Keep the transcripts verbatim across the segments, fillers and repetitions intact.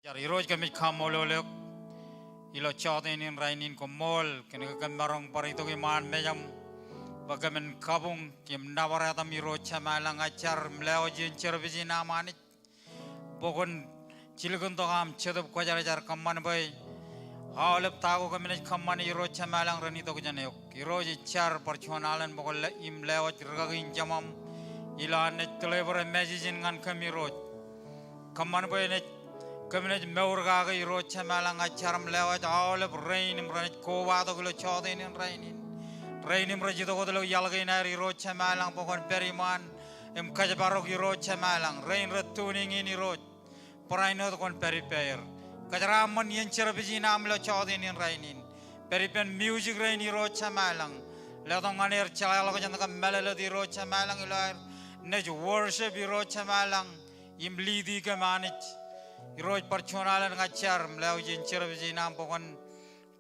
Jar Irooj kōmij kaṃṃoolol eok ilo jọteen in rainin. Koṃṃool kōn ke kōm maroñ bar itok iṃaan mejaṃ bwe kōmin kabuñ im nōbar etaṃ Irooj Jemām ilañ. Ij jar im lewōj iien service in aṃ Anij bwe kwōn jilkintok aṃ Jetōb Kwōjarjar. Kōṃṃan bwe aolep ta ko kōm naaj kōṃṃane Irooj Jemām ilañ ren itok jān eok. Irooj ij jar bar juon alen bwe kwōn le- im lewōj rūkaki in Jemām ilo an naaj deliver e message in ñan kōm Irooj. Kōṃṃan bwe naaj kōm naaj mour kake Irooj Jemām ilañ. Ij jar im lewōj aolep rein im renaaj kobatok ilo jọteen in rainin. Rein im rej itok wōt ilo iaḷ kein aer Irooj Jemām ilañ bwe kwōn pād iṃaan im kōjparok Irooj Jemām ilañ. Rein rej tuning in Irooj, barāinwōt kwōn pād ippāer. Kōjeraaṃṃan iien service in aṃ ilo jọteen in rainin. Pād ippān music rein Irooj Jemām ilañ. Letok ñan er jeḷāḷọkjeṇ kab mālōtlōt Irooj Jemām ilañ ilo aer naaj worship Irooj Jemām ilañ im lead e kōm Anij. Irooj bar juon alen ij jar im lewōj iien service in aṃ bwe kwōn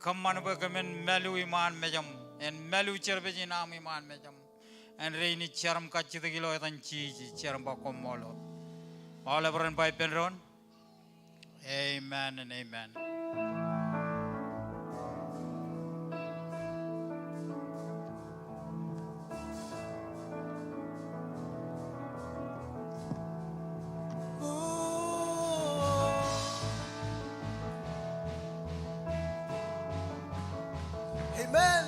kōṃṃan bwe kōmin mālu iṃaan mejaṃ. En mālu service in aṃ iṃaan mejaṃ. En rein ij jar im kajjitōk ilo etan Jisōs ij jar im ba koṃṃool wōt. Aolep ren ba ippān doon. Amen and amen. Amen.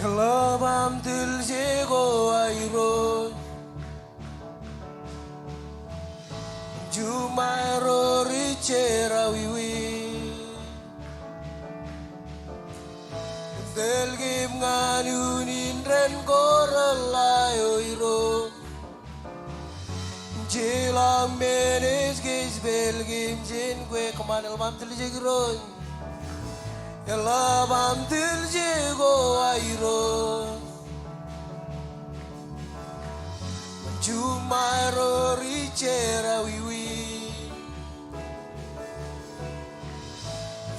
Eḷap aṃ tiljek O Irooj, juṃae ro ri jerọwiwi. Tōl kōm ñan unin ren kōrōḷḷā O Irooj. Jeḷā men ej kōjepel kōm jān kwe. Come on, eḷap aṃ tiljek Irooj. Eḷap aṃ tiljek O Irooj, juṃae ro ri jerọwiwi.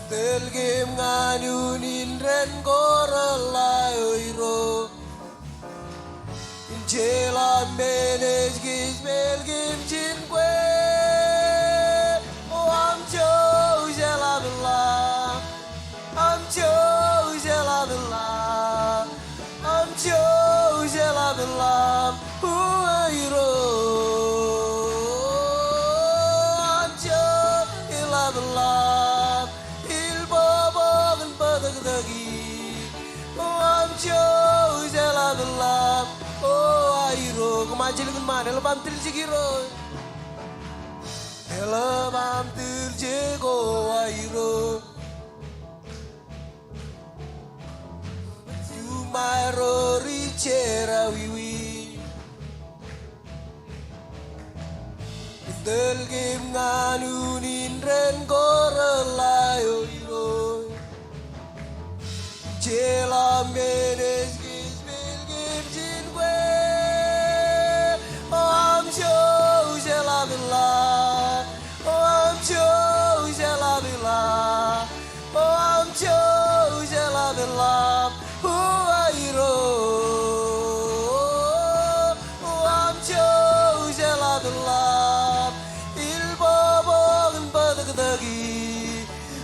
Tōl kōm ñan unin ren kōrōḷḷā O Irooj. Jeḷā men ej kōjepel kōm jān kwe. O aṃ jouj eḷap ḷap. Aṃ jouj eḷap ḷap. Aṃ jouj eḷap ḷap. O Irooj, aṃ jouj eḷap ḷap. Ilbōbōk in bōtōktōki. O aṃ jouj eḷap ḷap. O Irooj. Come on, jilkinṃaan. Eḷap aṃ tiljek Irooj. Eḷap aṃ tiljek O Irooj, juṃae ro ri jerọwiwi. Tōl kōm ñan unin ren kōrōḷḷā O Irooj. Jeḷā men ej kōjepel kōm jān kwe. O aṃ jouj eḷap ḷap. O aṃ jouj eḷap ḷap. O aṃ jouj eḷap ḷap. O Irooj, o aṃ jouj eḷap ḷap. Ilbōbōk in bōtōktōki.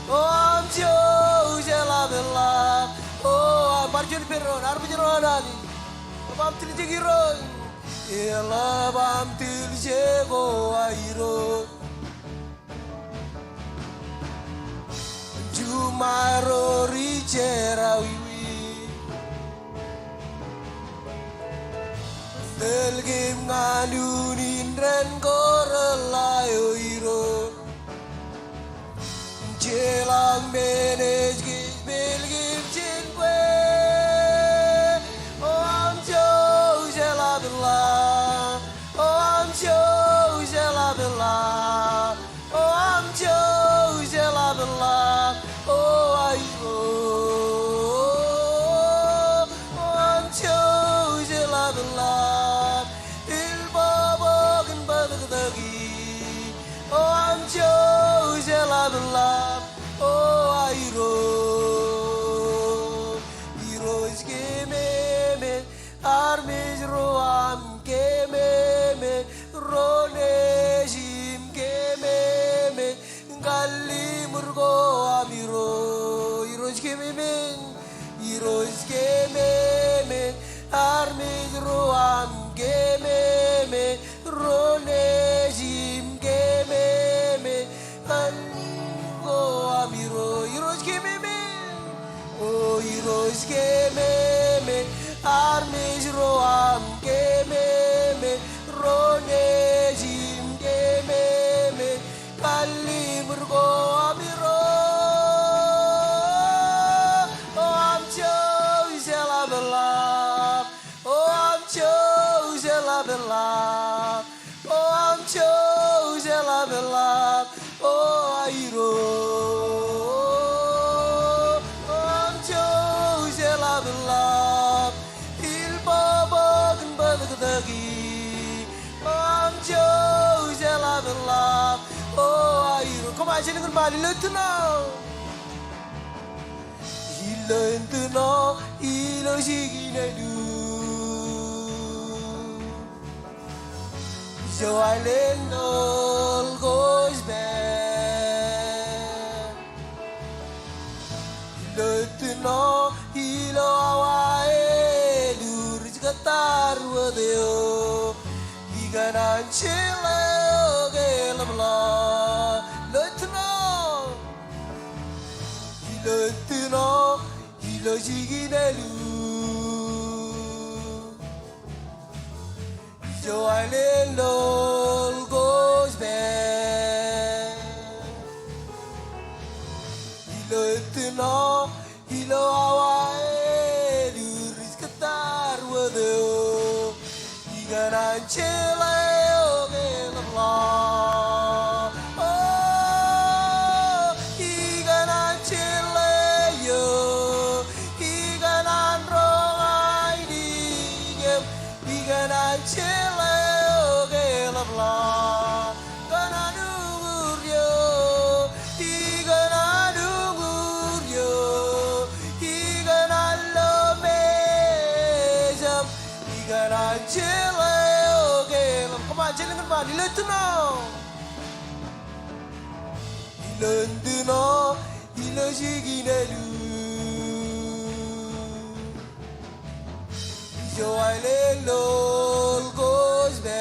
O aṃ jouj eḷap ḷap. O, bar juon pād doon, ear bōjrak doon. Eḷap aṃ tiljek Irooj. Eḷap aṃ tiljek O Irooj, juṃae ro ri jerọwiwi. Tōl kōm ñan unin ren kōrōḷḷā O Irooj. Jeḷā men ej kōjepel kōm jān kwe. O aṃ jouj eḷap ḷap. O aṃ jouj eḷap ḷap. O aṃ jouj eḷap ḷap. O Irooj, o aṃ jouj eḷap ḷap. Ilbōbōk in bōtōktōki. O aṃ jouj eḷap ḷap. O kememej, Irooj kememej, armej ro aṃ kememej, ro nejim kememej, kōn ko aṃ Irooj, Irooj kememej. O Irooj kememej, armej ro aṃ kememej, ro nejim kememej, kallimur ko aṃ Irooj. O aṃ jouj eḷap eḷap. O aṃ jouj eḷap eḷap. O aṃ jouj eḷap eḷap. O aṃ Irooj. O aṃ jouj eḷap eḷap. Ilbōbōk in bōtōktōki. O aṃ jouj eḷap eḷap. O aṃ Irooj. Come on, jen kōn bar ilo itūṇo. Ilo itūṇo, ilo jikin āliuk, ijo aelōñ ḷoḷ kōjpād. Ilo itūṇo, ilo awa āliuk, ri jekōttar wōt eo, ikōṇaan jeḷā eo ke ḷapḷọk. Ilo itūṇo, ilo itūṇo, ilo jikin āliuk, ijo aelōñ ḷoḷ kōjpād. Ilo itūṇo, ilo awa āliuk, ri jekōttar wōt eo, ikōṇaan jeḷā eo ke ḷapḷọk. O, ikōṇaan jeḷā eo, ikōṇaan roñ ainikien, ikōṇaan jeḷā eo ke ḷapḷọk. Ikōṇaan uñūr eō, ikōṇaan uñūr eō, ikōṇaan lo mejān, ikōṇaan jeḷā eo ke ḷapḷọk. Come on, jen kōn bar ilo itūṇo. Ilo itūṇo, ilo jikin āliuk, ijo aelōñ ḷoḷ kōjpād.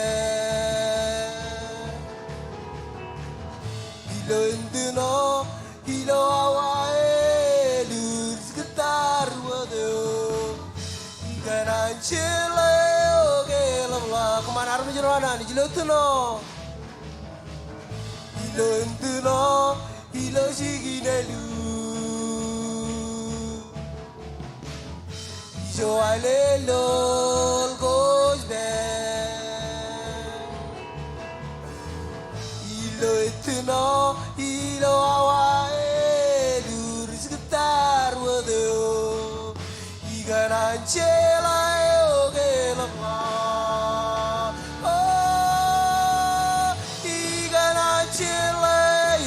Ilo itūṇo, ilo awa āliuk, ri jekōttar wōt eo, ikōṇaan jeḷā eo ke ḷapḷọk. Come on, armej ro an Anij, ilo itūṇo. Ilo itūṇo, ilo jikin āliuk, ijo aelōñ ḷoḷ kōjpād. Ilo itūṇo, ilo awa āliuk, ri jekōttar wōt eo, ikōṇaan jeḷā eo ke ḷapḷọk. O, ikōṇaan jeḷā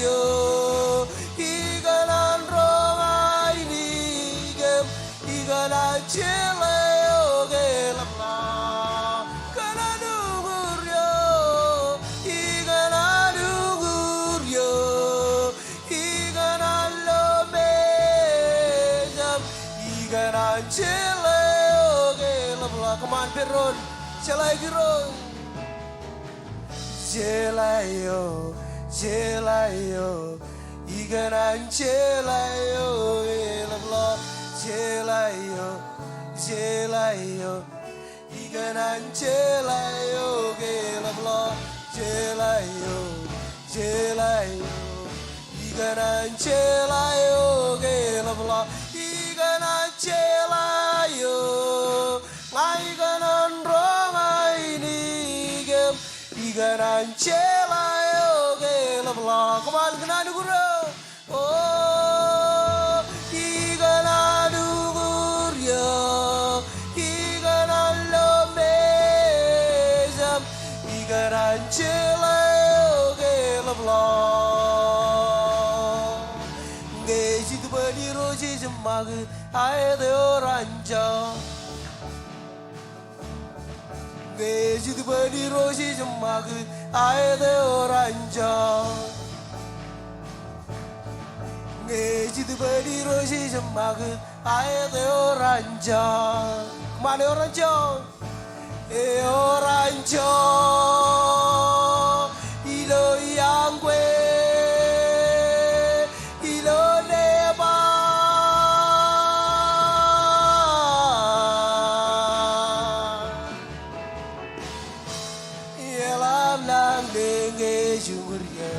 eo, ikōṇaan roñ ainikien, ikōṇaan jeḷā eo ke ḷapḷọk. Ikōṇaan uñūr eō, ikōṇaan uñūr eō, ikōṇaan lo mejān, ikōṇaan jeḷā eo ke ḷapḷọk. Come on, pād doon. Jeḷā Irooj. Jeḷā eo, jeḷā eo, ikōṇaan jeḷā eo ke ḷapḷọk. Jeḷā eo, jeḷā eo, ikōṇaan jeḷā eo ke ḷapḷọk. Jeḷā eo, jeḷā eo, ikōṇaan jeḷā eo ke ḷapḷọk. Ikōṇaan jeḷā eo, ña ikōṇaan roñ ainikien, ikōṇaan jeḷā eo ke ḷapḷọk. Come on, ikōṇaan uñūr eō. O, ikōṇaan uñūr eō, ikōṇaan lo mejān, ikōṇaan jeḷā eo ke ḷapḷọk. Ñe ej itōn bwe en Irooj ej ṃakūt, aet eo raan joñ. Ñe ej itōn bwe en Irooj ej ṃakūt, aet eo raan joñ. Ñe ej Ej jitōb Irooj ej ṃakūt, aet eor anjọ. Come on, eor anjọ. Eor anjọ ilo iaan kwe, ilo neban. Eḷap lañ leñe juñūr eō.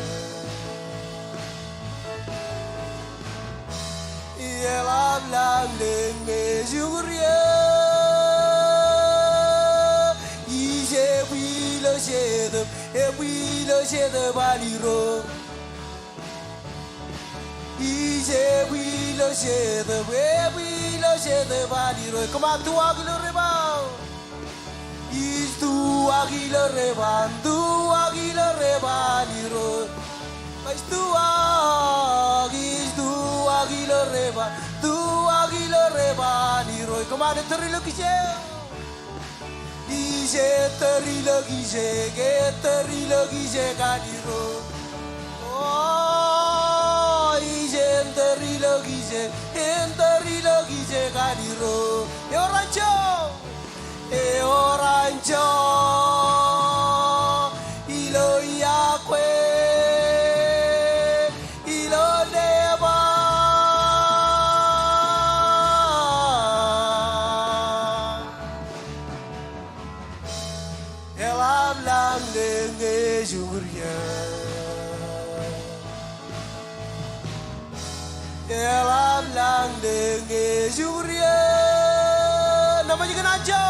Eḷap lañ leñe juñūr eō. Ij ebwi ilo Jetōb, ebwi ilo Jetōb an Irooj. Ij ebwi ilo Jetōb, ebwi ilo Jetōb an Irooj. Come on, tuwak ilo debwāāl. Ij tuwak ilo debwāāl, tuwak ilo debwāāl Irooj. Ij tuwak, ij tuwak ilo debwāāl, tuwak ilo debwāāl Irooj. Come on, ettōr ilo kijeek. Ij ettōr ilo kijeek, ettōr ilo kijeek an Irooj. O, ij ettōr ilo kijeek, ettōr ilo kijeek an Irooj. Eor anjọ. Eor anjọ ilo iaan kwe, ilo neban. Eḷap lañ leñe juñūr eō. Eḷap lañ leñe juñūr eō. Nōṃba ej kōṇaan anjọ.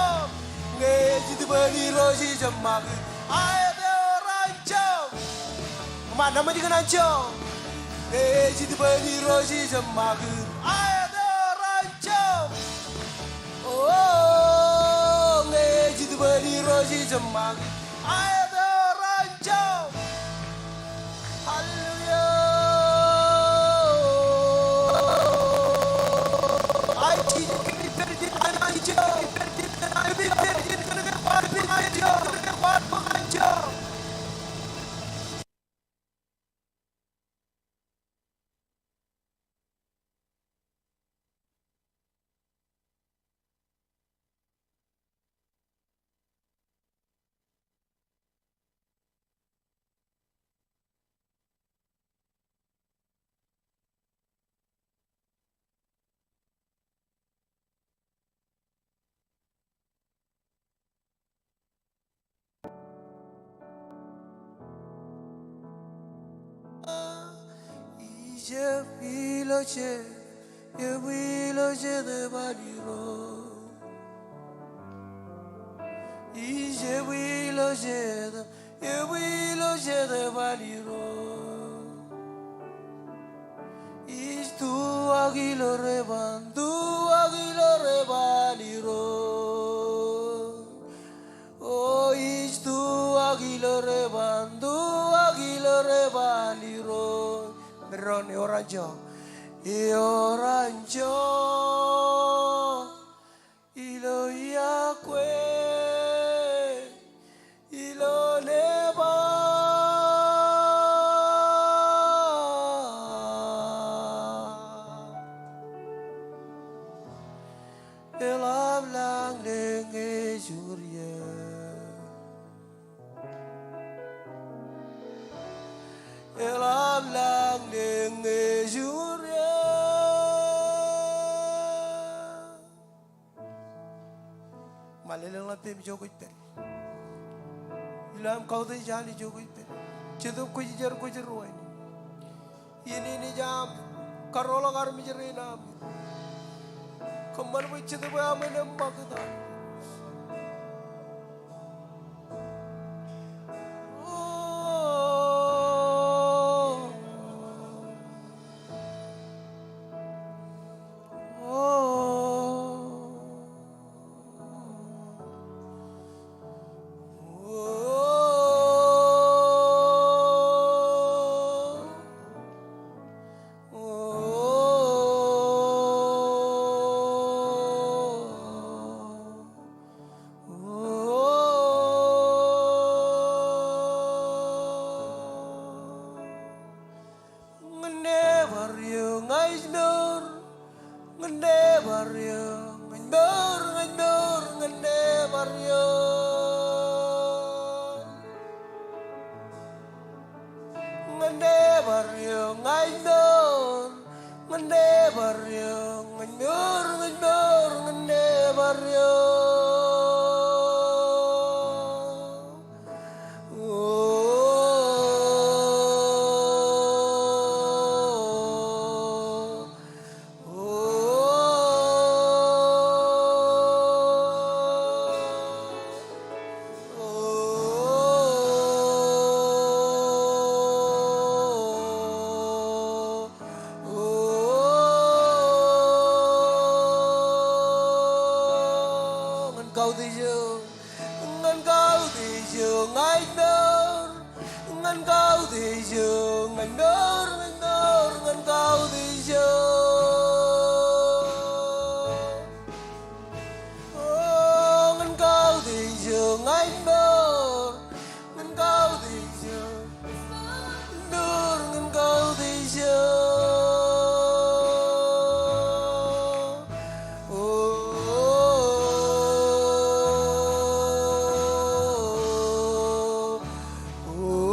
Ñe ej jitōb Irooj ej ṃakūt, aet eor anjọ. Come on, nōṃba ej kōṇaan anjọ. Ñe ej jitōb Irooj ej ṃakūt, aet eor anjọ. O, ñe ej jitōb Irooj ej ṃakūt, aet eor anjọ. Hallelujah. Ai, Jisōs, kōmij pād ippān anjọ. Kōmij pād ippān anjọ. Kōmij pād ippān anjọ. Ij ebwi ilo Jetōb, ebwi ilo Jetōb an Irooj. Ij ebwi ilo Jetōb, ebwi ilo Jetōb an Irooj. Ij tuwak ilo debwāāl, tuwak ilo debwāāl Irooj. O, ij tuwak ilo debwāāl, tuwak ilo debwāāl Irooj. Bar doon, eor anjọ. Eor anjọ ilo iaan kwe, ilo neban. Eḷap lañ leñe juñūr eō. Eḷap lañ leñe juñūr eō. Im lelōñḷọk peiṃ ijo kwōj pād. Ilo aṃ kautiej an ijo kwōj pād. Jetōb Kwōjarjar, Kwōjarjar wāween. Iien in ej aṃ karoḷọk armej rein aṃ. Kōṃṃan bwe Jetōb eo aṃ en eṃṃakūt. ñan mour, ñan mour, ñan nōbar eō. Ñan nōbar eō, ñan mour, ñan nōbar eō, ñan mour, ñan mour, ñan nōbar eō. O, o, o, o, ñan kautiej eō. Ñan kautiej eō ñan mour. Ñan kautiej eō ñan mour, ñan mour, ñan kautiej eō. O, ñan kautiej eō ñan mour. Ñan kautiej eō. Mour, ñan kautiej eō. O, o, o,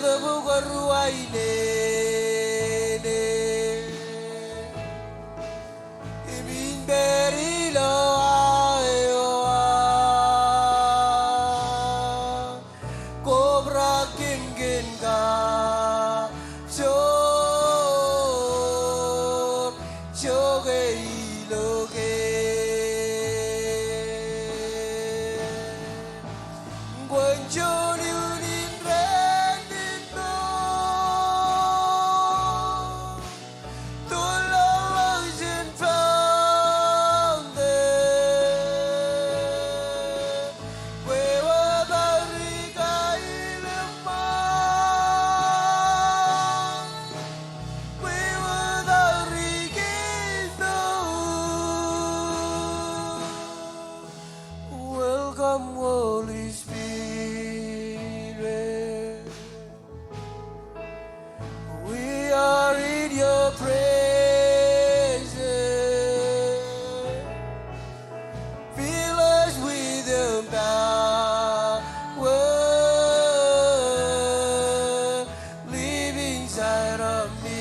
Jetōb kwōj ruwainene im in pād ilo aō an, kobrak kōm kōn kajoor, jokwe ilo kōm. Kwōn juon iunin raan in mour, tulọk ḷọk jān fountain, kwe wōt aō ri kailōṃṃan, kwe wōt aō ri kailōṃṃan. Welcome, Holy Spirit. We are in your presence. Fill us with your power. Live inside of me.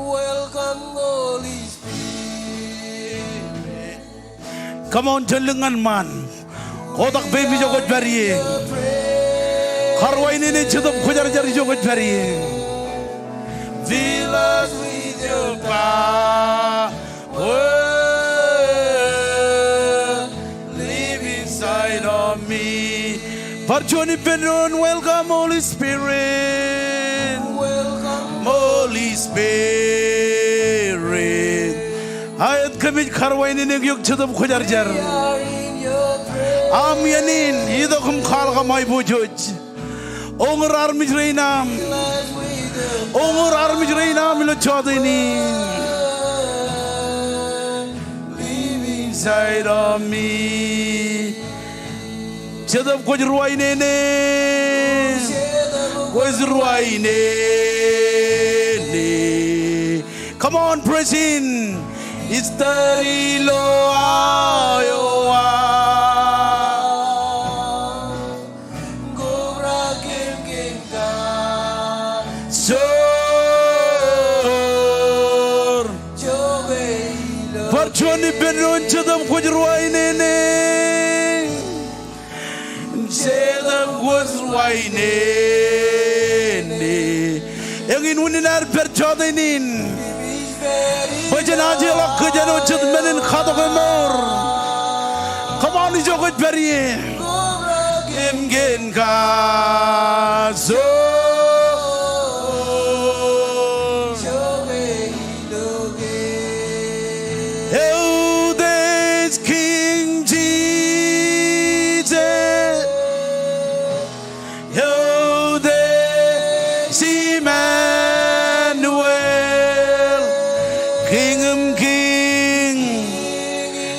Welcome, Holy Spirit. Come on, jolōñ ñan ṃaan. Kotak peiṃ ijo kwōj pād ie. Karuwainene Jetōb Kwōjarjar ijo kwōj pād ie. Fill us with your power. Live inside of me. Bar juon ippān doon, welcome, Holy Spirit. Welcome, Holy Spirit. Aet kōmij, Karuwainene eok Jetōb Kwōjarjar. Aṃ iien in, itok im kwaḷọk aṃ aiboojoj. Oñor armej rein aṃ. Oñor armej rein aṃ ilo jota in. Live inside of me. Jetōb kwōj ruwainene. Kwōj ruwainene. Come on, press in. Ij tōl ilo aō an. Kobrak kōm kōn kajoor. Bar juon ippān doon, Jetōb kwōj ruwainene. Jetōb kwōj ruwainene. Eñin unin aer pād jota in. Bwe jen ajeḷọk kōj āinwōt jet men in katok emour. Come on, ijo kwōj pād ie. Kōm kōn kajoor. Eutiej Kiiñ Jisōs. Eutiej Imanuel. Kiiñ im kiiñ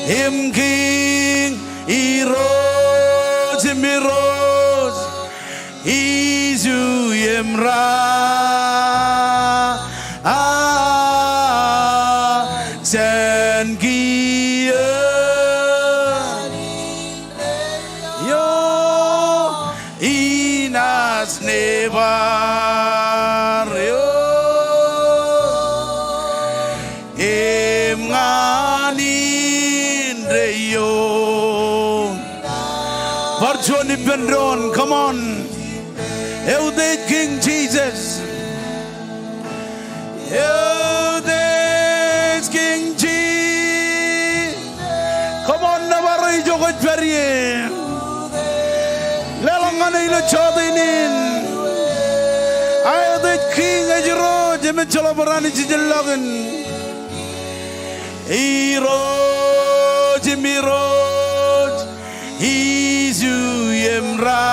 im kiiñ, Irooj im irooj, Ijo im ra jān kiiō ioon inaaj nebar eok im ñan indeeo. Bar juon ippān doon, come on. Eutiej Kiiñ Jisōs. Eutiej Kiiñ Jisōs. Come on, nōbar eo ijo kwōj pād ie. Leḷọk ñan e ilo jota in. Eutiej Kiiñ, ej Irooj, im ejjeḷọk bar Anij ijellọkin. Irooj im irooj, Ijo im ra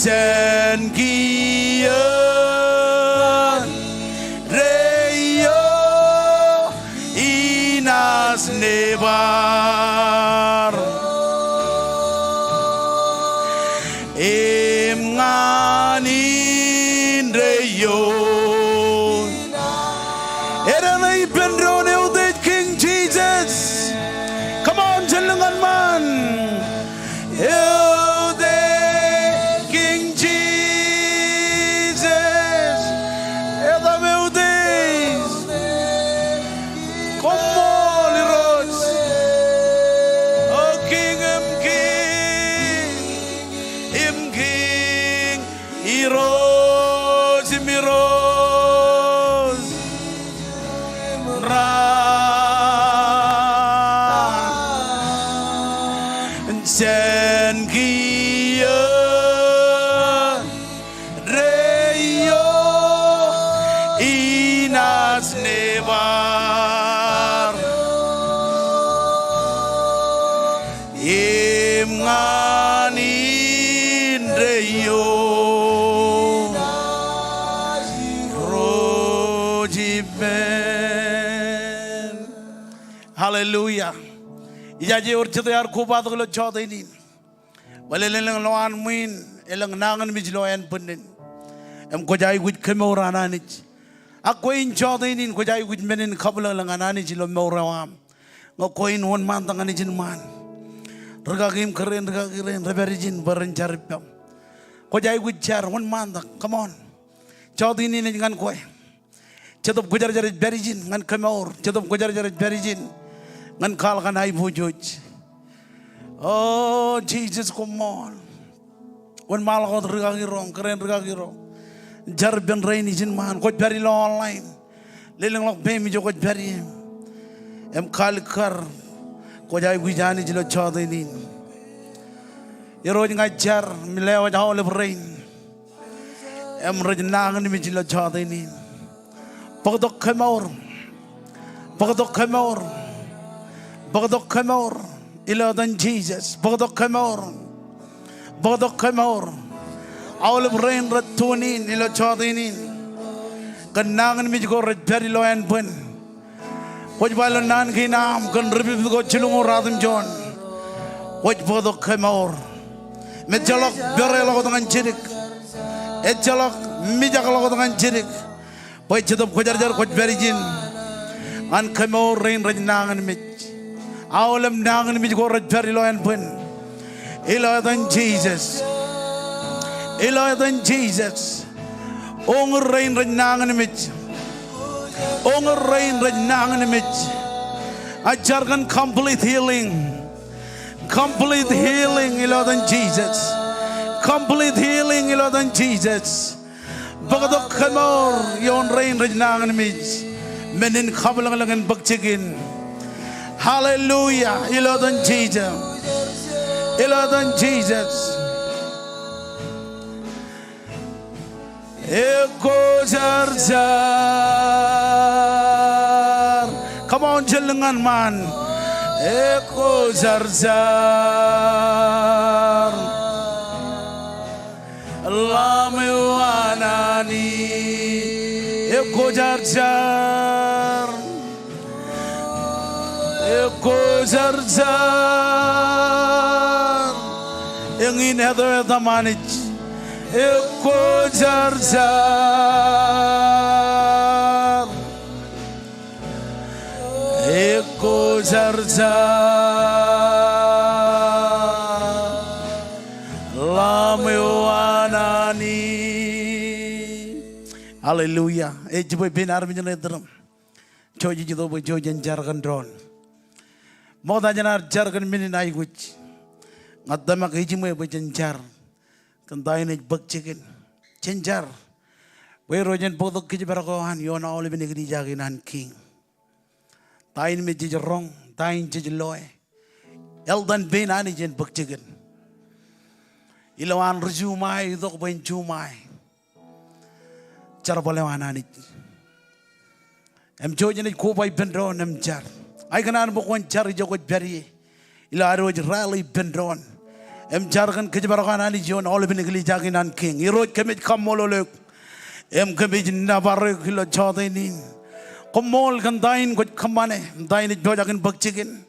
jān kiiō indeeo inaaj nebar im ñan indeeo. Edeḷe ippān doon, Eutiej Kiiñ Jisōs. Hallelujah. Ijaje ewōr jete ear kobatok ilo jọteen in. Bōlen elōñ lowaan ṃwiin, elōñ nañinmej ilo ānbwinnin. Im kwōj aikuj kemour an Anij. Ak kwe in jọteen in kwōj aikuj men in kabwilōñlōñ an Anij ilo mour eo aṃ. Ñe kwe in wōnṃaantak ñan ijin ṃaan. Rikaki im kōrā in, rikaki rein, rej pād ijin bwe ren jar ippaṃ. Kwōj aikuj jar, wōnṃaantak, come on. Jọteen in ej ñan kwe. Jetōb Kwōjarjar ej pād ijin ñan kemour. Jetōb Kwōjarjar ej pād ijin ñan kwaḷọk an aiboojoj. O Jisōs, koṃṃool. Wōnṃaanḷọk wōt rikaki ro, kōrā in rikaki ro. Jar ippān rein ijin ṃaan. Kwōj pād ilo online. Lelōñḷọk peiṃ ijo kwōj pād ie. Im kaalikkar kwōj aikuj Anij ilo jọteen in. Irooj, ña ij jar im lewōj aolep rein im rej nañinmej ilo jọteen in. Bōktok kemour. Bōktok kemour. Bōktok kemour. Ilo etan Jisōs. Bōktok kemour. Bōktok kemour. Aolep rein rej tune in ilo jọteen in. Kōn nañinmej ko rej pād ilo ānbwin. Kwōj ba ilo naan kein aṃ kōn ri-pipit ko jilñuul ruatimjuon. Kwōj bōktok kemour. Im ejjeḷọk pereḷọk wōt ñan jidik. Ejjeḷọk mijakḷọk wōt ñan jidik. Bwe Jetōb Kwōjarjar kwōj pād ijin ñan kemour rein rej nañinmej. Aolep nañinmej ko rej pād ilo ānbwin. Ilo etan Jisōs. Ilo etan Jisōs. Uñūr rein rej nañinmej. Uñūr rein rej nañinmej. Ij jar kōn complete healing. Complete healing ilo etan Jisōs. Complete healing ilo etan Jisōs. Bōktok kemour ioon rein rej nañinmej. Men in kabwilōñlōñ in bōk jikin. Hallelujah. Ilo etan Jisōs. Ilo etan Jisōs. Ekkojarjar. Come on, jen lōñ ñan ṃaan. Ekkojarjar. Lamb eo an Anij. Ekkojarjar. Ekkojarjar. Eñin eto etaṃ Anij. Ekkojarjar. Ekkojarjar. Lamb eo an Anij. Hallelujah. Ej jibwe pein armej ṇe iturūṃ. Jouj ej itok bwe jouj jen jar kōn doon. Ṃokta jān ad jar kōn men in aikuj, ña tōmak ejiṃwe bwe jen jar kōn ta in ej bōk jikin. Jen jar bwe Irooj en bōktok kōjparok eo an ioon aolepen eklejia kein an Kiiñ. Ta in me jej roñ, ta in jej loe, eḷtan pein Anij en bōk jikin. Ilowaan ri juṃae itok bwe en juṃae jerbal eo an Anij. Im jouj jenaaj koba ippān doon im jar. Ij kōṇaan bwe kwōn jar ijo kwōj pād ie. Ilo ad wōj rally ippān doon im jar kōn kōjparok an Anij ioon aolepen eklejia kein an Kiiñ. Irooj, kōmij kaṃṃoolol eok im kōmij nōbar eok ilo jọteen in. Koṃṃool kōn ta in kwōj kōṃṃane, ta in ej pojak in bōk jikin.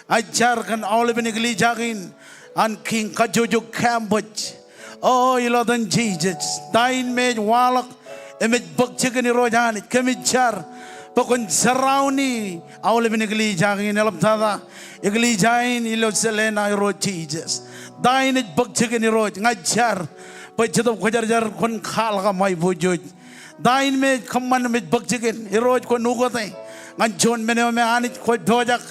Ij jar kōn aolepen eklejia kein an Kiiñ, kajjojo campus. O, ilo etan Jisōs, ta in me ej waḷọk im ej bōk jikin, Irooj Anij, kōmij jar bwe kwōn surround-i aolepen eklejia kein, eḷaptata eklejia in ilo Salina, Irooj Jisōs. Ta in ej bōk jikin, Irooj, ña ij jar bwe Jetōb Kwōjarjar kwōn kwaḷọk aṃ aiboojoj. Ta in me ej kōṃṃan im ej bōk jikin, Irooj, kwōn ukōte ñan juon men eo me Anij kwōj pojak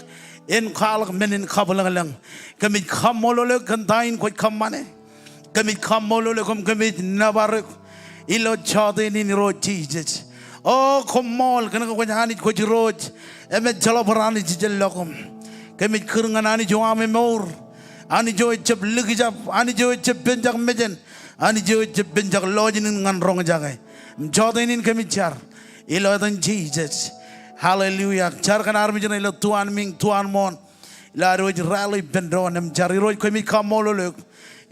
en kwaḷọk men in kabwilōñlōñ. Kōmij kaṃṃoolol eok kōn ta in kwōj kōṃṃane. Kōmij kaṃṃoolol eok im kōmij nōbar eok ilo jọteen in, Irooj Jisōs. O, koṃṃool kōn ke kwōj Anij, kwōj Irooj im ejjeḷọk bar anij ijellọkuṃ. Kōmij kūr ñan Anij eo aṃ emour, Anij eo ejjab likjab, Anij eo ejjab penjak mejān, Anij eo ejjab penjak lọjilñin ñan roñjake. Im jọteen in kōmij jar ilo etan Jisōs. Hallelujah. Jar kōn armej ṇe ilo tuanmiiñ, tuanmooṇ, ilo ad wōj rally ippān doon im jar. Irooj, kōmij kaṃṃoolol eok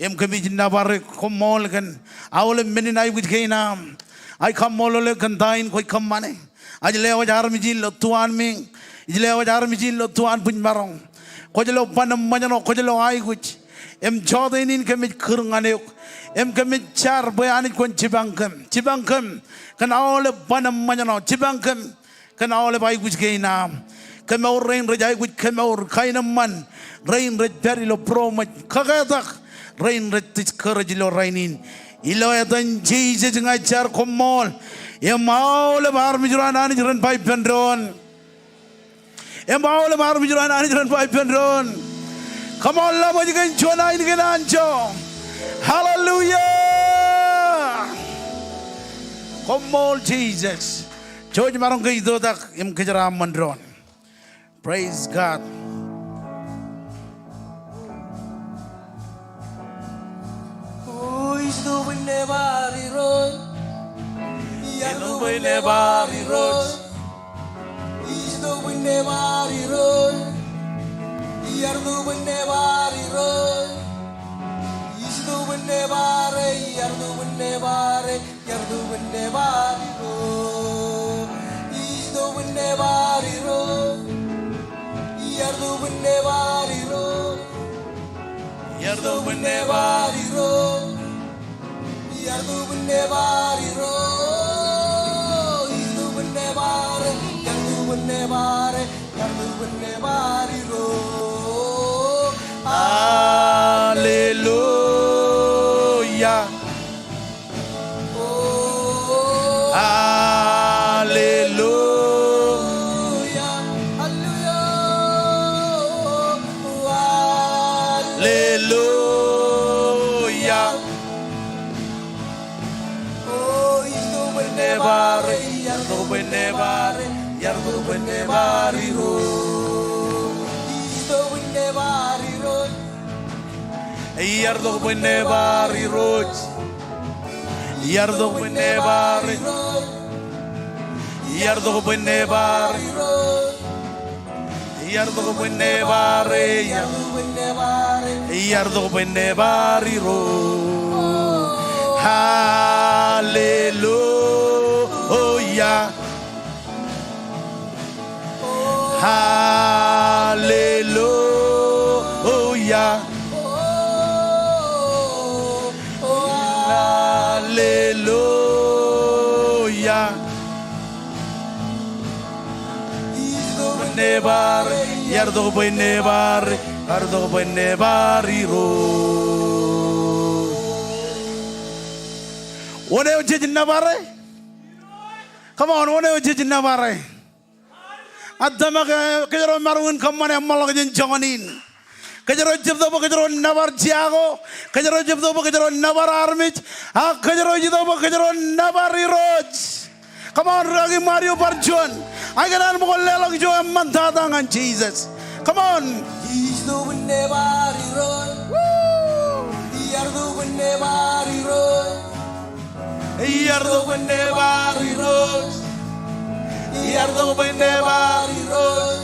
Im kōmij nōbar eok, koṃṃool kōn aolep men in aikuj kein aṃ. Ij kaṃṃoolol eok kōn ta in kwōj kōṃṃane. Ij lewōj armej in ilo tuanmiiñ. Ij lewōj armej in ilo tuanbwijmaroñ. Kwōj lo ban im ṃōjṇọ, kwōj lo aikuj. Im jọteen in kōmij kūr ñan eok. Im kōmij jar bwe Anij kwōn jipañ kōm. Jipañ kōm kōn aolep ban im ṃōjṇọ. Jipañ kōm kōn aolep aikuj kein aṃ. Kemour rein rej aikuj kemour, kaenōṃṃan rein rej pād ilo būroṃōj, kaketak rein rej discourage ilo rainin. Ilo etan Jisōs ña ij jar koṃṃool. Im aolep armej ro an Anij ren ba ippān doon. Im aolep armej ro an Anij ren ba ippān doon. Come on, ḷap eo kōn juon ainikinnaan anjọ. Hallelujah. Koṃṃool Jisōs. Jouj maroñ ke itoitak im kōjeraaṃṃan doon. Praise God. O, ij itok bwe in nebar Irooj. Iar itok bwe in nebar Irooj. Ij itok bwe in nebar Irooj. Iar itok bwe in nebar Irooj. Ij itok bwe in nebar e, iar itok bwe in nebar e. Iar itok bwe in nebar Irooj. Ij itok bwe in nebar Irooj. Iar itok bwe in nebar Irooj. Iar itok bwe in nebar Irooj. Iar itok bwe in nebar Irooj. Ij itok bwe in nebar e. Iar itok bwe in nebar e. Iar itok bwe in nebar Irooj. Hallelujah. Hallelujah. Hallelujah. O, ij itok bwe in nebar e, iar itok bwe in nebar e, iar itok bwe in nebar Irooj. Ij itok bwe in nebar Irooj. Iar itok bwe in nebar Irooj. Iar itok bwe in nebar Irooj. Iar itok bwe in nebar Irooj. Iar itok bwe in nebar e, iar itok bwe in nebar e, iar itok bwe in nebar Irooj. Hallelujah. Hallelujah. Hallelujah. Iar itok bwe in nebar, iar itok bwe in nebar, iar itok bwe in nebar Irooj. Wōn eo jej nōbar e? Come on, wōn eo jej nōbar e? Ak tōmak, eh, kōjro maroñ in kōṃṃane eṃṃanḷọk jān joñan in. Kōjro ej jab itok bwe kōjro nōbar jako. Kōjro ej jab itok bwe kōjro nōbar armej. Ak kōjro ej itok bwe kōjro nōbar Irooj. Come on, rikaki ṃaad eok bar juon. Ak ikōṇaan ṃōko leḷọk ijo eṃṃantata ñan Jisōs. Come on. Ij itok bwe in nebar Irooj. Woo! Iar itok bwe in nebar Irooj. Iar itok bwe in nebar Irooj. Iar itok bwe in nebar Irooj.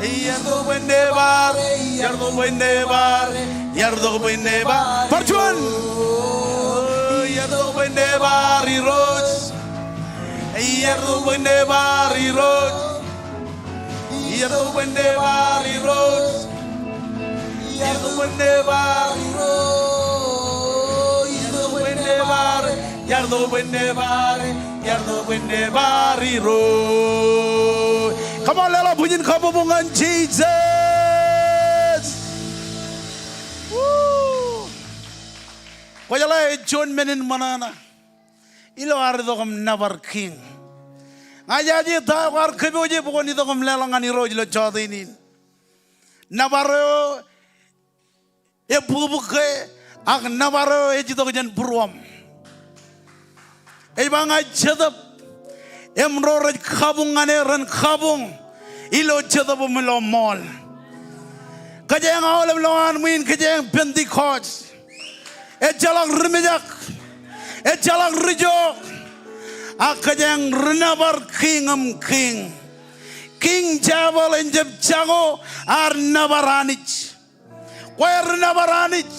Iar itok bwe in nebar, iar itok bwe in nebar, iar itok bwe in nebar. Bar juon. Iar itok bwe in nebar Irooj. Iar itok bwe in nebar Irooj. Iar itok bwe in nebar Irooj. Iar itok bwe in nebar Irooj. Iar itok bwe in nebar. Iar itok bwe in nebar. Iar itok bwe in nebar Irooj. Come on, leḷọk bwijin kabbokbok ñan Jisōs. Woo. Kwōjeḷā ej juon men in ṃōṇōṇō ilo ad itok im nōbar kiiñ. Ña ijaje ta eo kwaar kōpooje bwe kwōn itok im leḷọk ñan Irooj ilo jọteen in. Nōbar eo ebukbukke, ak nōbar eo ej itok jān būruōṃ. Ej ba ña ij jetōb, im ro rej kabuñ ñan e ren kabuñ ilo jetōb im ilo ṃool. Kōjeañ aolep lowaan ṃwiin, kōjeañ Pentekost. Ejjeḷọk ri mejak. Ejjeḷọk ri jook. Ak kōjeañ ri nōbar Kiiñ in kiiñ. Kiiñ Jabōḷ en jab jako ad nōbar Anij. Kwe ri nōbar Anij.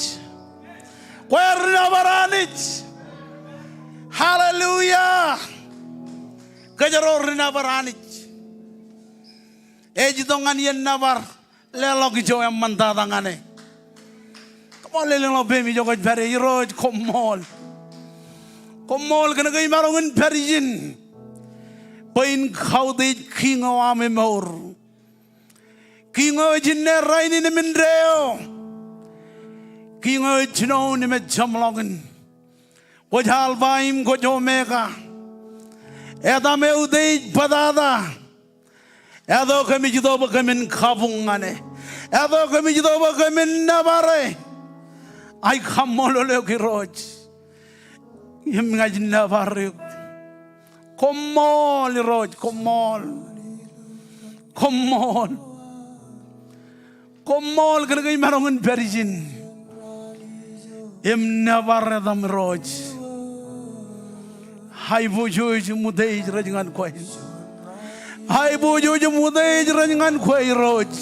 Kwe ri nōbar Anij. Hallelujah. Kōjro ri nōbar Anij. Ej itok ñan iien nōbar. Leḷọk ijo eṃṃantata ñan e. Koṃṃool, lelōñḷọk peiṃ ijo kwōj pād ie. Irooj, koṃṃool. Koṃṃool kōn ke imaroñ in pād ijin bwe in kautiej Kiiñ eo aṃ emour. Kiiñ eo ej inne, rainin im indeeo. Kiiñ eo ej jinoin im ej jeṃḷọkin. Kwōj Alpha im kwōj Omega. Etaṃ, eutiej, bōtata. Eto kōmij itok bwe kōmin kabuñ ñan e. Eto kōmij itok bwe kōmin nōbar e. Ij kaṃṃoolol eok Irooj. Im ña ij nōbar eok. Koṃṃool Irooj, koṃṃool. Koṃṃool. Koṃṃool kōn ke imaroñ in pād ijin im nōbar etaṃ Irooj. Aiboojoj im utiej rej ñan kwe. Aiboojoj im utiej rej ñan kwe Irooj.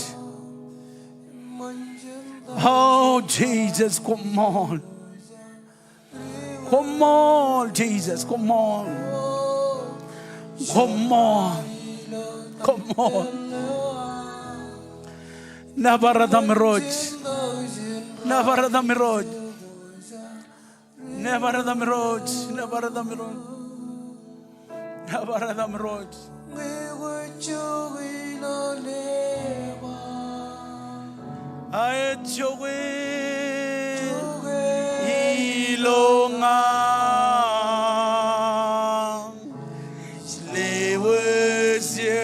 O Jisōs, koṃṃool. Koṃṃool Jisōs, koṃṃool. Koṃṃool. Koṃṃool. Nōbar etaṃ Irooj. Nōbar etaṃ Irooj. Nōbar etaṃ Irooj. Nōbar etaṃ Irooj. Nōbar etaṃ Irooj. Ej jokwe ilo ña. Lewōj eō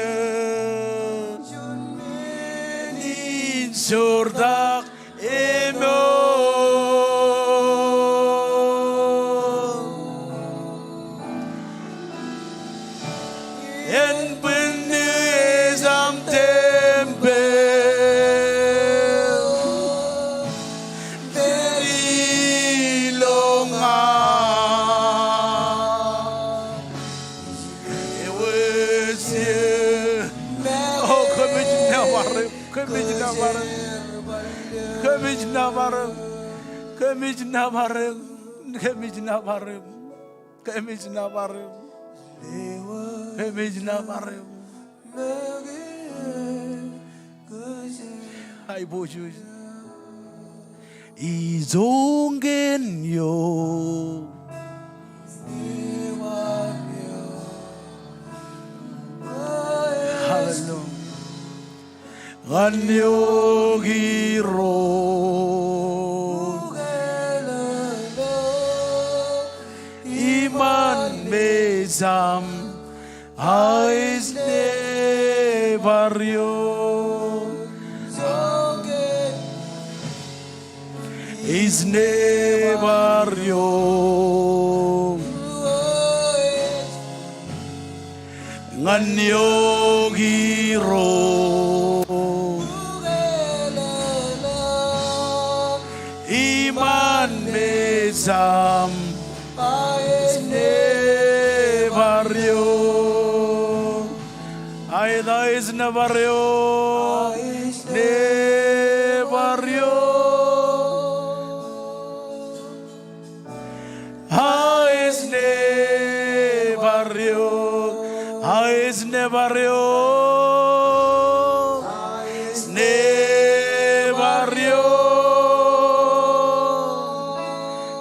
in jortak emour. En bwinniō ej aṃ tempel, pād ilo ña. Lewōj eō. O, kōmij nōbar eok. Kōmij nōbar eok. Kōmij nōbar eok. Kōmij nōbar eok. Kōmij nōbar eok. Kōmij nōbar eok. Kōmij nōbar eok. Aiboojoj. Ijoñan eok. Hallelujah. Ñan eok Irooj. Iṃaan mejaṃ, a ej nōbar eok. Ej nōbar eok. Ñan eok Irooj. Iṃaan mejaṃ, a ej nōbar eok. A ej, a ej nōbar eok. A ej nōbar eok. A ej nōbar eok. A ej nōbar eok. A ej nōbar eok.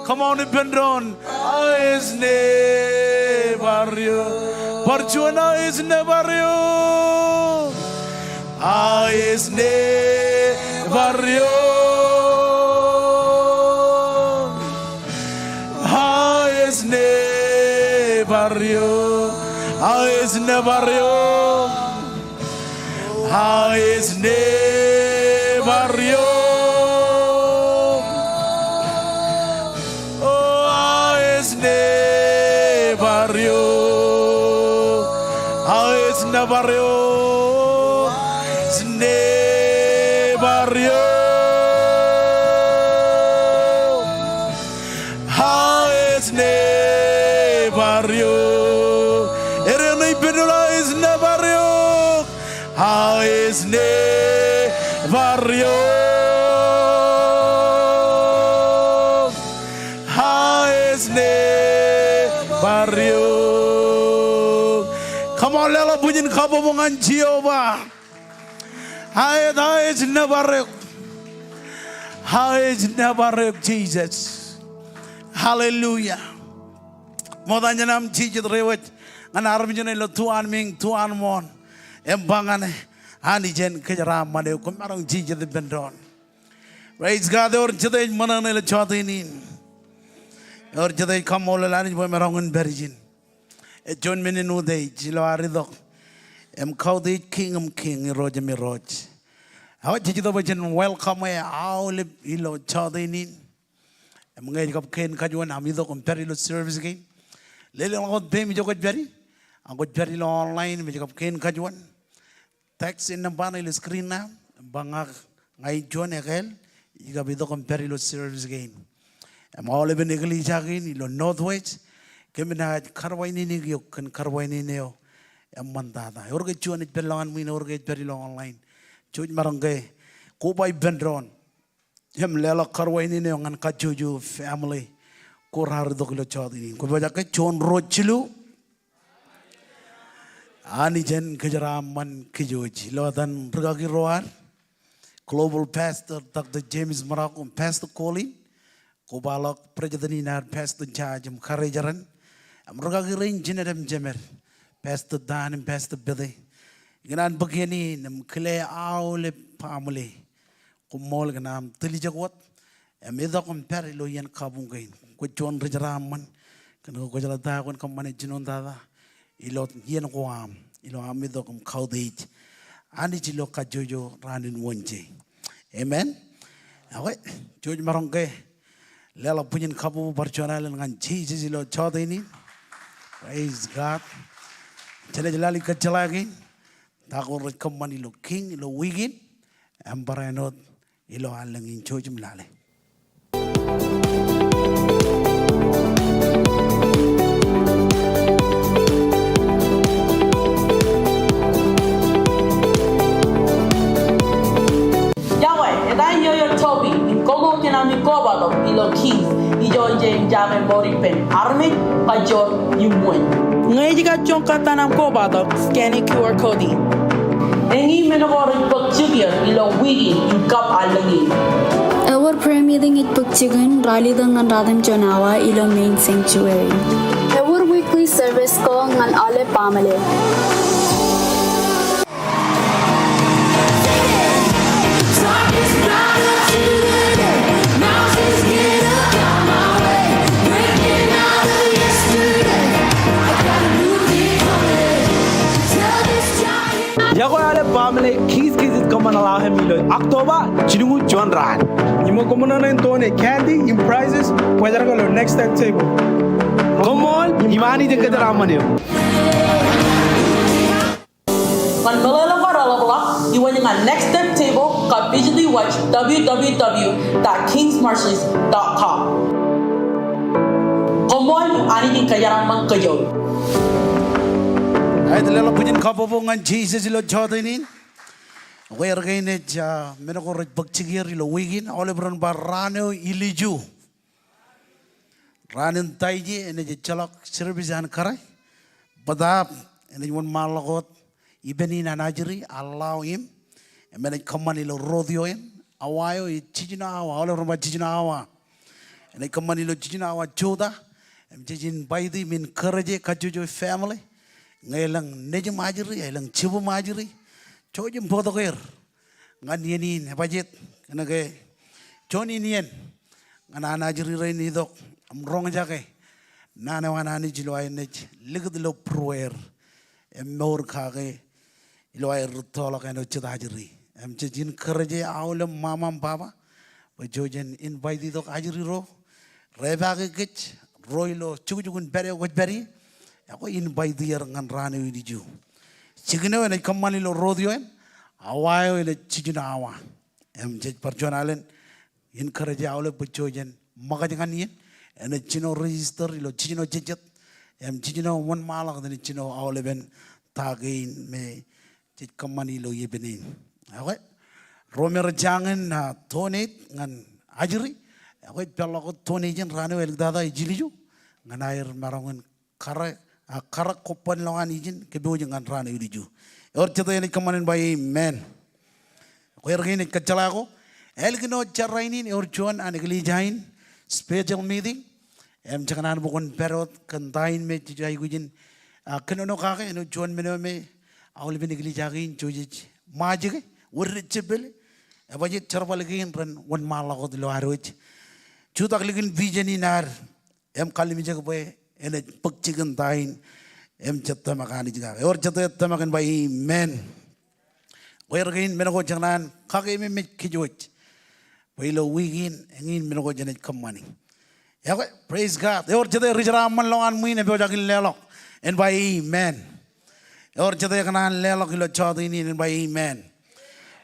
Come on, ippān doon. A ej nōbar eok. Bar juon, a ej nōbar eok. A ej nōbar eok. A ej nōbar eok. A ej nōbar eok. A ej nōbar eok. O, a ej nōbar eok. A ej nōbar eok. A ej nōbar eok. A ej nōbar eok. Ere ṇe ippān doon, a ej nōbar eok. A ej nōbar eok. Bar eok. Come on, leḷọk bwijin kabbokbok ñan Jeova. Aet, aet nōbar eok. Aet nōbar eok Jisōs. Hallelujah. Ṃokta jān aṃ jijet rewōj ñan armej eṇ ilo tuanmiiñ, tuanmooṇ, im ba ñan Anij en kōjeraaṃṃan eok. Koṃ maroñ jijet ippān doon. Praise God. Ewōr jet ej ṃōṇōṇō ilo jọteen in? Ewōr jet ej kaṃṃoolol Anij bwe emaroñ in pād ijin? Ej juon men in utiej ilo ad itok im kautiej Kiiñ in kiiñ, Irooj in irooj. Ak jej itok bwe jen welcome e aolep ilo jọteen in. Im ñe ej kab kein kajuon aṃ itok im pād ilo service kein, lelōñḷọk wōt peiṃ ijo kwōj pād ie. Ak kwōj pād ilo online im ej kab kein kajuon, text in nōṃba ṇe ilo screen ṇe aṃ, im ba ña, ña in juon ekāāl, ij kab itok im pād ilo service kein. Im aolepen eklejia kein ilo Northwest, kōm naaj karuwainene eok kōn karuwainene eo eṃṃantata. Ewōr ke juon ej pād ilowaan ṃwiin, ewōr ke ej pād ilo online, jej maroñ ke koba ippān doon im leḷọk karuwainene eo ñan kajjojo family ko raar itok ilo jọteen in. Kwōpojak ke? Juon, ruo, jilu. Anij en kōjeraaṃṃan kōj wōj. Ilo etan rūkaki ro ad, Global Pastor Doctor James Marocco im Pastor Colin, kobaḷọk president in ad Pastor Judge im Karijeran, im rūkaki rein jined im jemed, Pastor Dan im Pastor Pete. Ikōṇaan bōk iien in im kile aolep baaṃle. Koṃṃool kōn aṃ tiljek wōt im itok im pād ilo iien kabuñ kein. Kwōj juon ri jeraaṃṃan kōn ke kwōjeḷā ta eo kwōn kōṃṃane jinoin tata ilo iien ko aṃ, ilo aṃ itok im kautiej Anij ilo kajjojo raan in Wōnje. Amen. Okay, jej maroñ ke leḷọk bwijin kabbokbok bar juon alen ñan Jisōs ilo jọteen in. Praise God. Jenaaj lale kōjjeḷā kein ta ko rej kōṃṃan ilo kiiñ ilo wiik in, im barāinwōt ilo allōñ in. Jouj im lale. Yokwe, eta in Yoyo Toby, im koṃṃool kōn ami kobatok ilo Kings, ijo ej jake mour ippān armej, kajoor im wōn. Ñe ej kajjoñ kōttan aṃ kobatok, scan e Q R code in. Eñin men ko rej bōk jikier ilo wiik in im kab allōñ in. Ewōr prayer meeting ej bōk jikin ralitōk ñan ratimjuon awa ilo main sanctuary. Ewōr weekly service ko ñan aolep baaṃle. Yokwe aolep baaṃle, Kings Kids ej kōṃṃan ḷọk im ilo October, jilñuul juon raan. Im koṃṃool ṇe in donate candy im prizes, kwōjarjar ilo next step table. Koṃṃool, im Anij en kōjeraaṃṃan eok. Ñan meḷeḷe ko reḷapḷọk, iwōj ñan next step table kab visit e website W W W dot kingsmarshes dot com. Koṃṃool, Anij en kōjeraaṃṃan kōj wōj. Aet, leḷọk bwijin kabbokbok ñan Jisōs ilo jọteen in. Ekwe, erkein ej, ah, men ko rej bōk jikier ilo wiik in, aolep ren bar raan eo ilju. Raan in Taije enaaj ejjeḷọk service an kōrā. Bōtaab enaaj wōnṃaanḷọk wōt ippān in an ajri, Allow Him. Im enaaj kōṃṃan ilo rodeo in. Awa eo ej jiljino awa, aolep ren ba jiljino awa. Enaaj kōṃṃan ilo jiljino awa jota. Im jej invite im encourage kajjojo family. Ñe elōñ nejūṃ ajri, elōñ jibūṃ ajri, jouj im bōktok er ñan iien in, ebajet, kōnke juon in iien ñan an ajri rein itok im roñjake naan eo an Anij ilo aer naaj likūt ilo būrueer im mour kake ilo aer rūttoḷọk āinwōt jet ajri. Im jej encourage aolep ṃaṃa im baba bwe jouj jen invite tok ajri ro, repaake kōj, ro ilo jukjuk in pād eo kwōj pād ie, ekwe invite er ñan raan eo ilju. Jikin eo enaaj kōṃṃan ilo rodeo in, awa eo enaaj jiljino awa. Im jej bar juon alen encourage aolep bwe jouj jen ṃōkaj ñan iien, enaaj jino register ilo jiljino jejjet, im jiljino wōnṃaanḷọk, enaaj jino aolepen ta kein me jej kōṃṃani ilo ippān in. Ekwe, ro me rej jañin, ah, donate ñan ajri, ekwe, ej peḷḷọk wōt donation raan eo āliktata ej ilju, ñan aer maroñ in karōk, a, karōk kobban lowaan ijin kōpooj ñan raan eo ilju. Ewōr jete enaaj kōṃṃan in ba amen. Kwe er kein ej kōjjeḷā ko. Ālikin wōt jar rainin ewōr juon an eklejia in special meeting. Im jekōṇaan bwe kwōn pād wōt kōn ta in me jej aikuj in, a, kōnono kake āinwōt juon men eo me aolepen eklejia kein jej ṃaajke, wōr rej jepel. Ebajjeet jerbal kein ren wōnṃaanḷọk wōt ilo ad wōj jutak likin vision in ad. Im kallimjek bwe enaaj bōk jikin ta in im jej tōmak Anij kake. Ewōr jete ej tōmak in ba amen. Kwe er kein men ko jekōṇaan kakememej kōj wōj bwe ilo wiik in eñin men ko jenaaj kōṃṃani. Ekwe, praise God. Ewōr jete ri jeraaṃṃan lowaan ṃwiin epojak in leḷọk in ba amen. Ewōr jete ekōṇaan leḷọk ilo jọteen in in ba amen.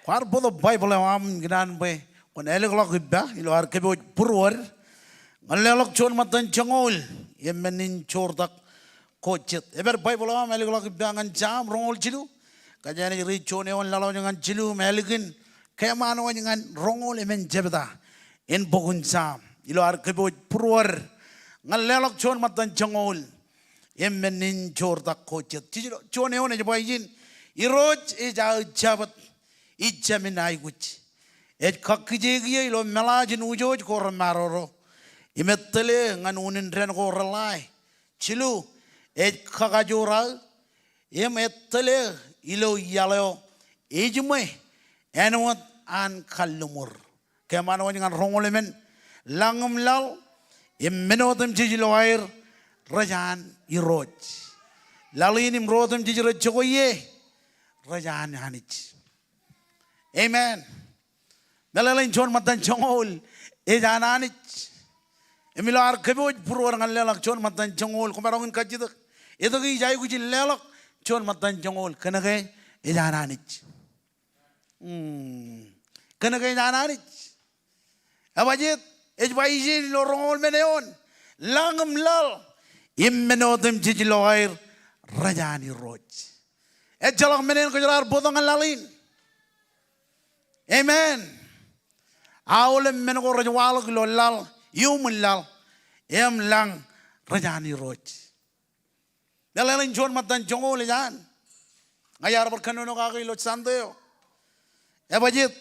Kwaar bōktok Baibōḷ eo aṃ im kōṇaan bwe kwōn ālikḷọk ippa ilo ad kōpooj būruod ñan leḷọk juon ṃōttan joñoul im men in joortak ko jet. Epād Baibōḷ eo aṃ, ālikḷọk ippa ñan Sam roñoul jilu. Kōjeañ naaj riit juon eoon laḷ wōj ñan jilu im ālikin keeṃaan wōj ñan roñoul emān jebta in bok in Sam ilo ad kōpooj būruod ñan leḷọk juon ṃōttan joñoul im men in joortak ko jet. Jej lo, juon eoon ej ba ijin, Irooj ej aō jabōt, ij jāmin aikuj. Ej kakkije kiiō ilo meḷaaj in wūjooj ko remarooro im ej tōl eō ñan unin dān ko reḷae. Jilu, ej kakajoor aō im ej tōl eō ilo iaḷ eo ejiṃwe āinwōt an kalliṃur. Keeṃaan wōj ñan roñoul emān, lañ im laḷ im men otemjej ilo aer rej an Irooj. Laḷ in im ro otemjej rej jokwe ie rej an Anij. Amen. Meḷeḷein juon ṃōttan joñoul ej an Anij. Im ilo ad kōpooj būruod ñan leḷọk juon ṃōttan joñoul, koṃ maroñ in kajjitōk, etke ij aikuj in leḷọk juon ṃōttan joñoul? Kōnke ej an Anij. Hmm. Kōnke ej an Anij. Ebajjeet, ej ba ijin ilo roñoul emān eoon, lañ im laḷ im men otemjej ilo aer rej an Irooj. Ejjeḷọk men eṇ kōjro ar bōktok ñan laḷ in. Amen. Aolep men ko rej waḷọk ilo laḷ, iuṃwin laḷ im lañ, rej an Irooj. Meḷeḷein juon ṃōttan joñoul ej an. Ña iar bar kōnono kake ilo Sunday eo. Ebajjeet,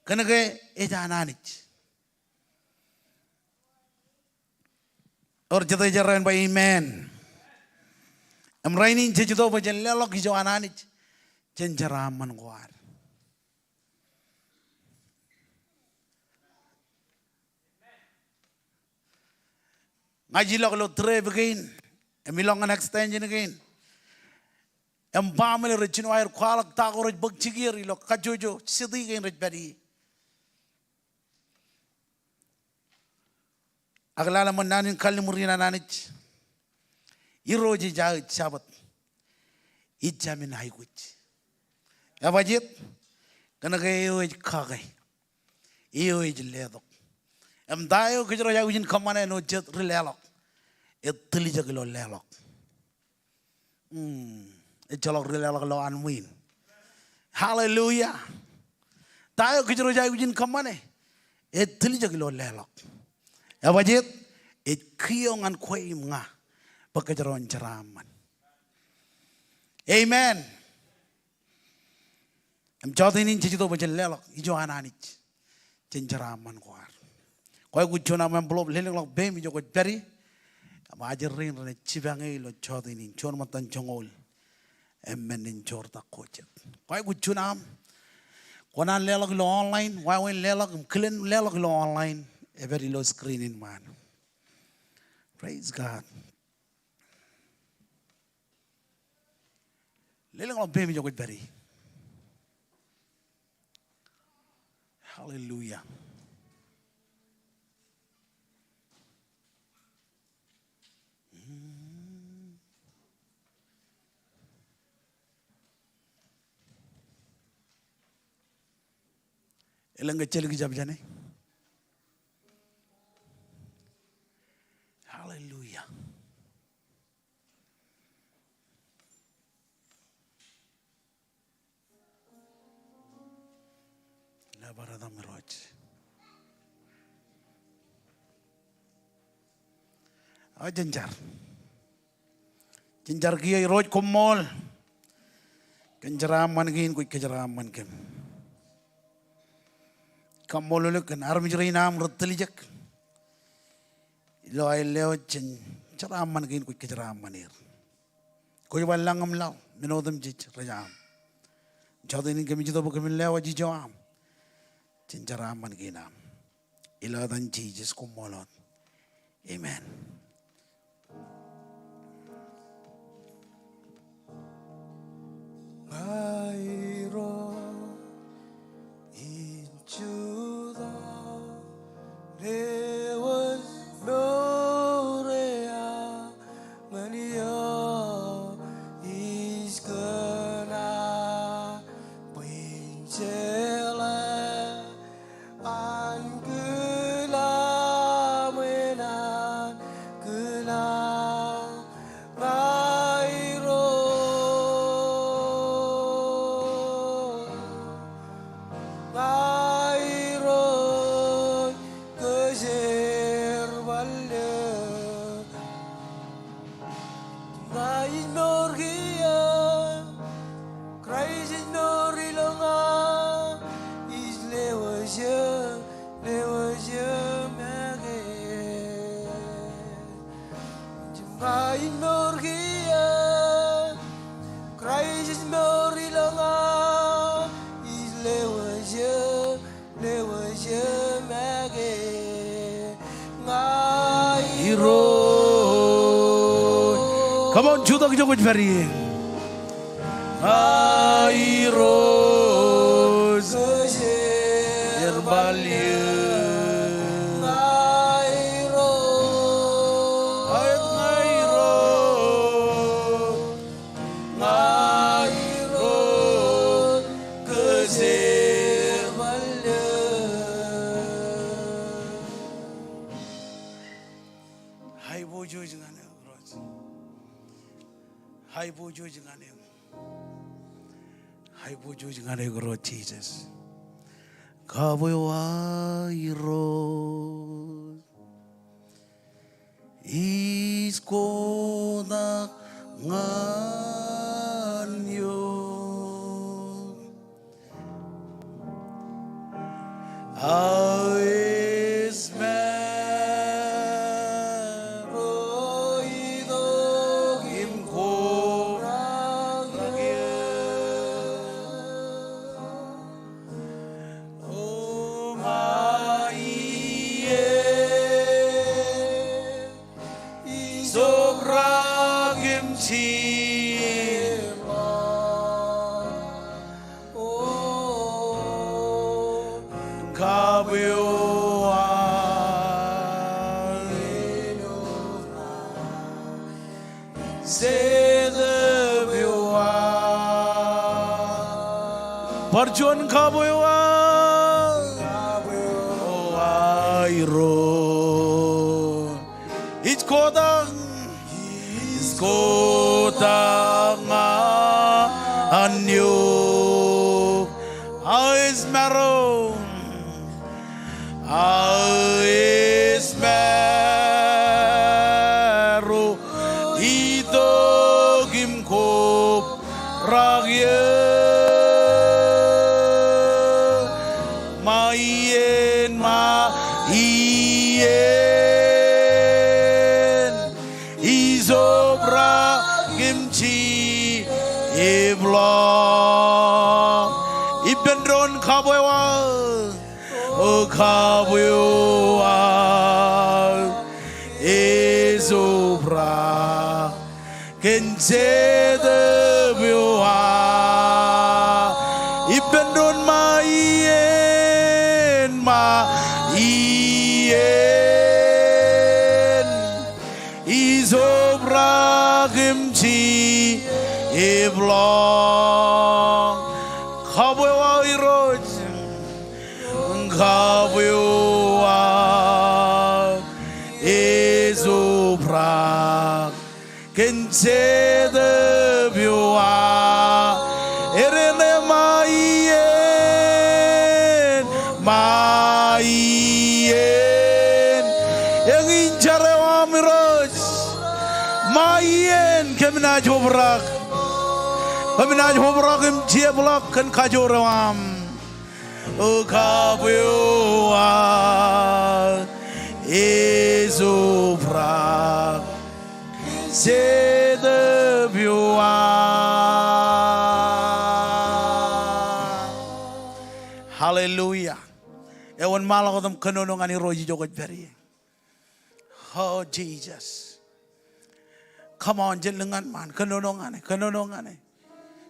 kōnke ej an Anij. Ewōr jete ej errā in ba amen. Im rainin jej itok bwe jen leḷọk ijo an Anij jān jeraaṃṃan ko ad. Ña ij ilọk ilo trip kein im ilọk ñan extension kein. Im baaṃle rej jino aer kwaḷọk ta ko rej bōk jikier ilo kajjojo city kein rej pād ie. Ak lale ṃōk naan in kalliṃur in an Anij. Irooj ej aō jabōt, ij jāmin aikuj. Ebajjeet? Kōnke eo ej kake, eo ej letok. Im ta eo kōjro ej aikuj in kōṃṃane āinwōt jet ri leḷọk? Ej tiljek ilo leḷọk. Hmm, ejjeḷọk ri leḷọk ilowaan ṃwiin. Hallelujah. Ta eo kōjro ej aikuj in kōṃṃane? Ej tiljek ilo leḷọk. Ebajjeet? Ej kiiō ñan kwe im ña bwe kōjro en jeraaṃṃan. Amen. Im jọteen in jej itok bwe jen leḷọk ijo an Anij jān jeraaṃṃan ko ad. Kwaikuj juon aṃ envelope, lelōñḷọk peiṃ ijo kwōj pād ie. Im ajri rein renaaj jipañ eō ilo jọteen in, juon ṃōttan joñoul im men in joortak ko jet. Kwaikuj juon aṃ. Kwō naan leḷọk ilo online, wāween leḷọk im kilen leḷọk ilo online, ej pād ilo screen in ṃaan. Praise God. Lelōñḷọk peiṃ ijo kwōj pād ie. Hallelujah. Elōñ ke ejjeḷọk ijab jāne? Hallelujah. Lōbar etaṃ Irooj. Aō jen jar. Jen jar kiiō. Irooj, koṃṃool kōn jeraaṃṃan kein kwōj kōjeraaṃṃan kōm. Kaṃṃoolol eok kōn armej rein aṃ rej tiljek ilo aer lewōj jān jeraaṃṃan kein kwōj kōjeraaṃṃan er. Kwōj bar lañ im laḷ men otemjej rej aṃ. Jọteen in kōmij itok bwe kōmin lewōj ijo aṃ jān jeraaṃṃan kein aṃ. Ilo etan Jisōs, koṃṃool wōt. Amen. Ña Irooj in jutak lewōj mour eo ñan eō ij kōṇaan bwe in jeḷā an kōlaḷ, bwe an kōlaḷ. Ña Irooj, ña Irooj kōjerbal eō. Ña ij mour kiiō, Kraist ej mour ilo ña, ij lewōj eō, lewōj eō make. Ña ij mour kiiō, Kraist ej mour ilo ña, ij lewōj eō, lewōj eō make. Ña Irooj. Come on, jutak ijo kwōj pād ie. Ña Irooj kōjerbal eō. Ña Irooj. Ña Irooj. Ña Irooj kōjerbal eō. Aiboojoj ñan eok Irooj. Aiboojoj ñan eok. Aiboojoj ñan eok Irooj Jisōs. Kabwe eo aō Irooj. Ij kotak ñan eok. Aō esmaro itok im kobrak eō. O ña iien ij obrak im jibḷaak. O kabwe eo aō Jetōb eo aō. Bar juon. Kabwe eo aō. Kabwe eo aō Irooj. Ij kotak. Ij kotak ñan eok. Aō esmaro. Aō esmaro itok im kobrak eō. Ña iien, ña iien ij obrak im jibḷaak. Ippān doon. Kabwe eo aō. O kabwe eo aō ej obrak kōn Jetōb eo aō. Ippān doon. Ña iien, ña iien ij obrak im jibḷaak. Kabwe eo aō Irooj. Kabwe eo aō ej obrak kōn Jetōb eo aō. Eren eo. Ña iien, ña iien. Eñin jar eo aṃ Irooj. Ṃae iien kōm naaj obrak. Kōm naaj obrak im jepḷọk kōn kajoor eo aṃ. O kabuak ej obrak. Jetōb eo aṃ. Hallelujah. Ewanṃaanḷọk wōt im kōnono ñan Irooj ijo kwōj pād ie. O Jesus. Come on, jen lōñ ñan ṃaan. Kōnono ñan e, kōnono ñan e.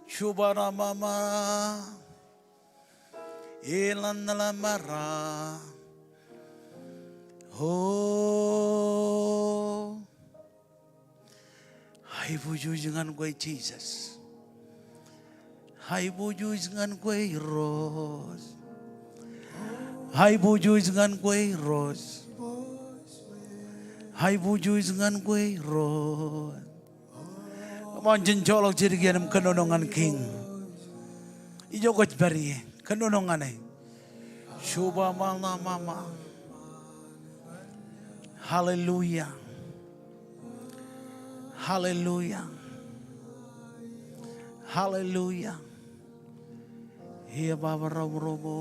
Jubara mama. Ilan nala mara. O. Aiboojoj ñan kwe Jesus. Aiboojoj ñan kwe Irooj. Aiboojoj ñan kwe Irooj. Aiboojoj ñan kwe Irooj. Come on, jen joḷọk jidik iien im kōnono ñan Kiiñ. Ijo kwōj pād ie, kōnono ñan e. Jubara mama. Hallelujah. Hallelujah. Hallelujah. Iọkwe baba ro ro ro.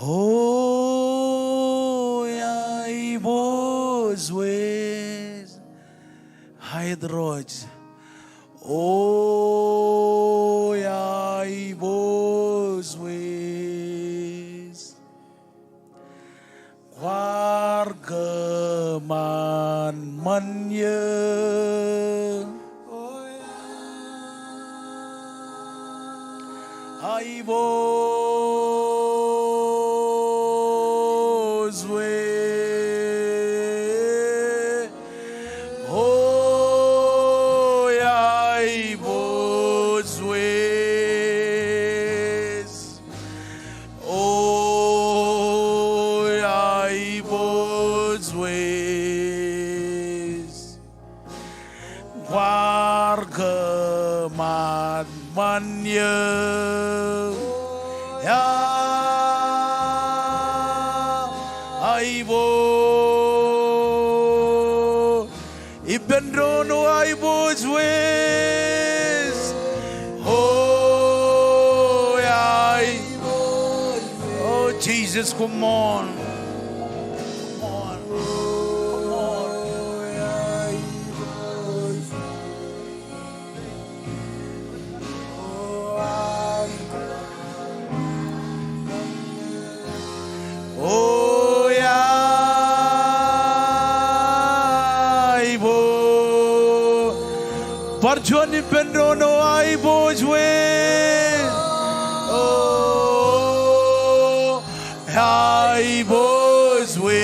O aiboojoj. Aet Irooj. O aiboojoj. Kwaar kōṃanṃan eō. Aiboojoj. O aiboojoj. O aiboojoj. Kwaar kōṃanṃan eō. Aiboojoj. Ippān doon, o aiboojoj. O aiboojoj. O Jesus, come on. Come on. Come on. O aiboojoj. Bar juon ippān doon, o aiboojoj. O aiboojoj.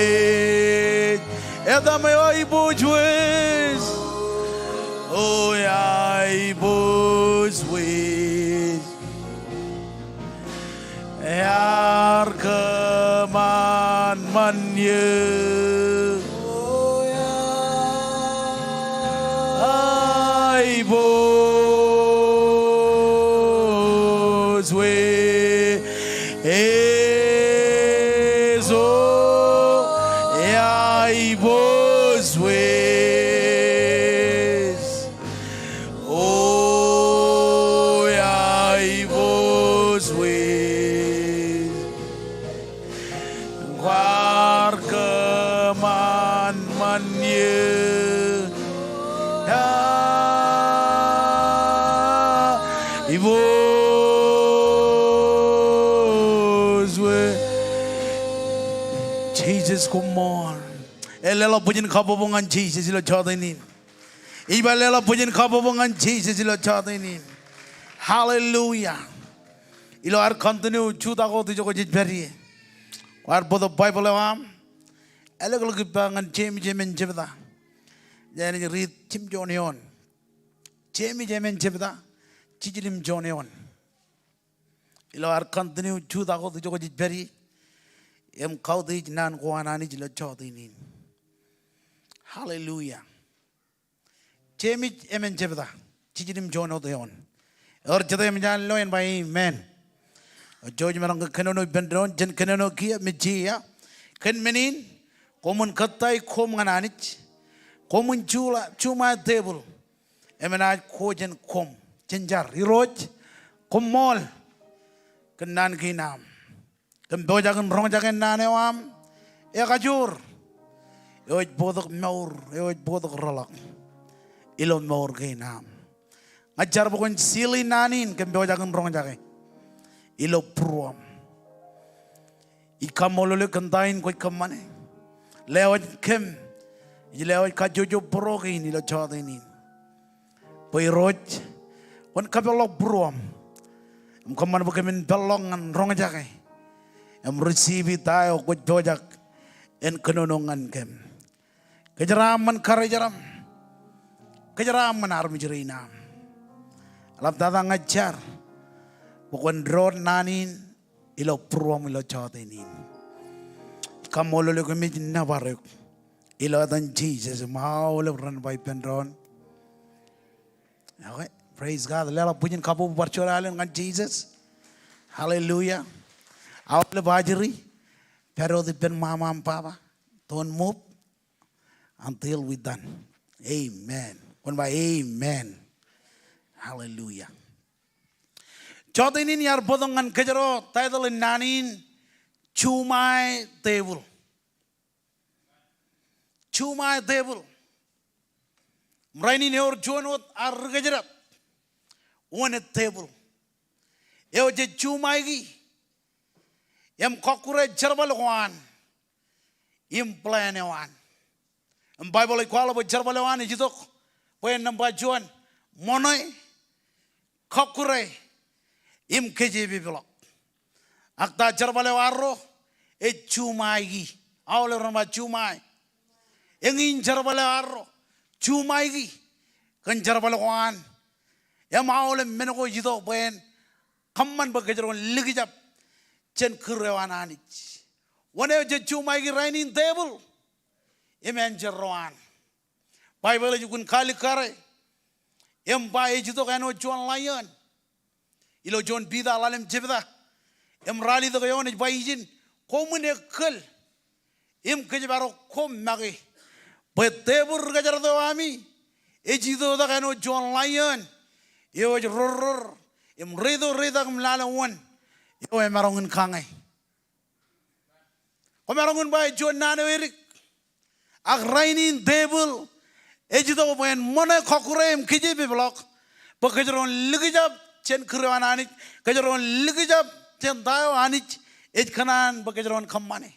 Etaṃ, o aiboojoj. O aiboojoj. Ear kōṃanṃan eō. Aiboojoj. Ej o aiboojoj. O aiboojoj. Kwaar kōṃanṃan eō. Aiboojoj. Jesus, come on. Ej leḷọk bwijin kabbokbok ñan Jesus ilo jota in. Ij ba leḷọk bwijin kabbokbok ñan Jesus ilo jota in. Hallelujah. Ilo ad continue jutak wōt ijo kwōj pād ie, kwaar bōktok Baibōḷ eo aṃ. Ālōkḷọk ippa ñan Jemes emān jebta. Ij riit jimjuon eoon. Jemes emān jebta, jiljino im juon eoon. Ilo ad continue jutak wōt ijo kwōj pād ie im kautiej naan ko an Anij ilo jota in. Hallelujah. Jemes emān jebta, jiljino im juon wōt eoon. Ewōr jete eṃōj an lo en ba amen. Eo jouj im maroñ ke kōnono ippān doon, jen kōnono kiiō, mejja. Kōn men in, Koṃwin kōttāik koṃ ñan Anij. Koṃwin juṃae, juṃae tebōḷ. Im enaaj ko jān koṃ. Jen jar. Irooj, koṃṃool kōn naan kein aṃ. Kōm pojak in roñjake naan eo aṃ ekajoor eo ej bōktok mour, eo ej bōktok rōḷọk ilo mour kein aṃ. Ña ij jar bwe kwōn seal-i naan in kōm pojak in roñjake ilo būruōṃ. Ij kaṃṃoolol eok kōn ta in kwōj kōṃṃane. Lewōj kōm, ij lewōj kajjojo būruō kein ilo jota in. Bwe Irooj, kwōn kapeḷḷọk būruōṃ im kōṃṃan bwe kōmin peḷḷọk ñan roñjake im receive-i ta eo kwōj pojak en kōnono ñan kōm. Kōjeraaṃṃan karijeraṃ. Kōjeraaṃṃan armej rein aṃ. Eḷaptata ña ij jar bwe kwōn doon naan in ilo būruōṃ ilo jota in. Kaṃṃoolol eok im ij nōbar eok ilo etan Jisōs im aolep ren ba ippān doon. Okay, praise God. Leḷọk bwijin kabbokbok bar juon alen ñan Jisōs. Hallelujah. Aolep ajri, pād wōt ippān ṃaṃa im baba. Don't move until we done. Amen. Kwōn ba amen. Hallelujah. Jota in iar bōktok ñan kōjro, title in naan in, Juṃae Tebōḷ. Juṃae tebōḷ. Im rainin ewōr juon wōt ad ri kōjdat. Wōn e tebōḷ eo jej juṃaiki im kọkkure jerbal ko an im plan eo an. Im Baibōḷ ej kwaḷọk bwe jerbal eo an ej itok bwe en nōṃba juon, ṃōṇe, kọkkure im kōjepepḷọk. Ak ta jerbal eo arro? Ej juṃaiki. Aolep ren ba juṃae. Eñin jerbal eo arro, juṃaiki kōn jerbal ko an im aolep men ko ej itok bwe en kōṃṃan bwe kōjro en likjab jān kūr eo an Anij. Wōn eo jej juṃaiki rainin? Tebōḷ im enjeḷ ro an. Baibōḷ ej jukun kaalikkare im ba ej itok āinwōt juon lion ilo juon Piter ḷalem jebta. Im ralitōk eo an ej ba ijin, koṃwin ekkal im kōjparok koṃ make bwe tebōḷ ri kōjdat eo ami ej itoitak āinwōt juon lion eo ej rorror im reitok reitak im lale wōn eo emaroñ in kañe. Kwōmaroñ in ba ej juon naan eo edik. Ak rainin tebōḷ ej itok bwe en ṃōṇe, kọkkure im kōjepepḷọk bwe kōjro en likjab jān kūr eo an Anij, kōjro en likjab jān ta eo Anij ej kōṇaan bwe kōjro en kōṃṃane.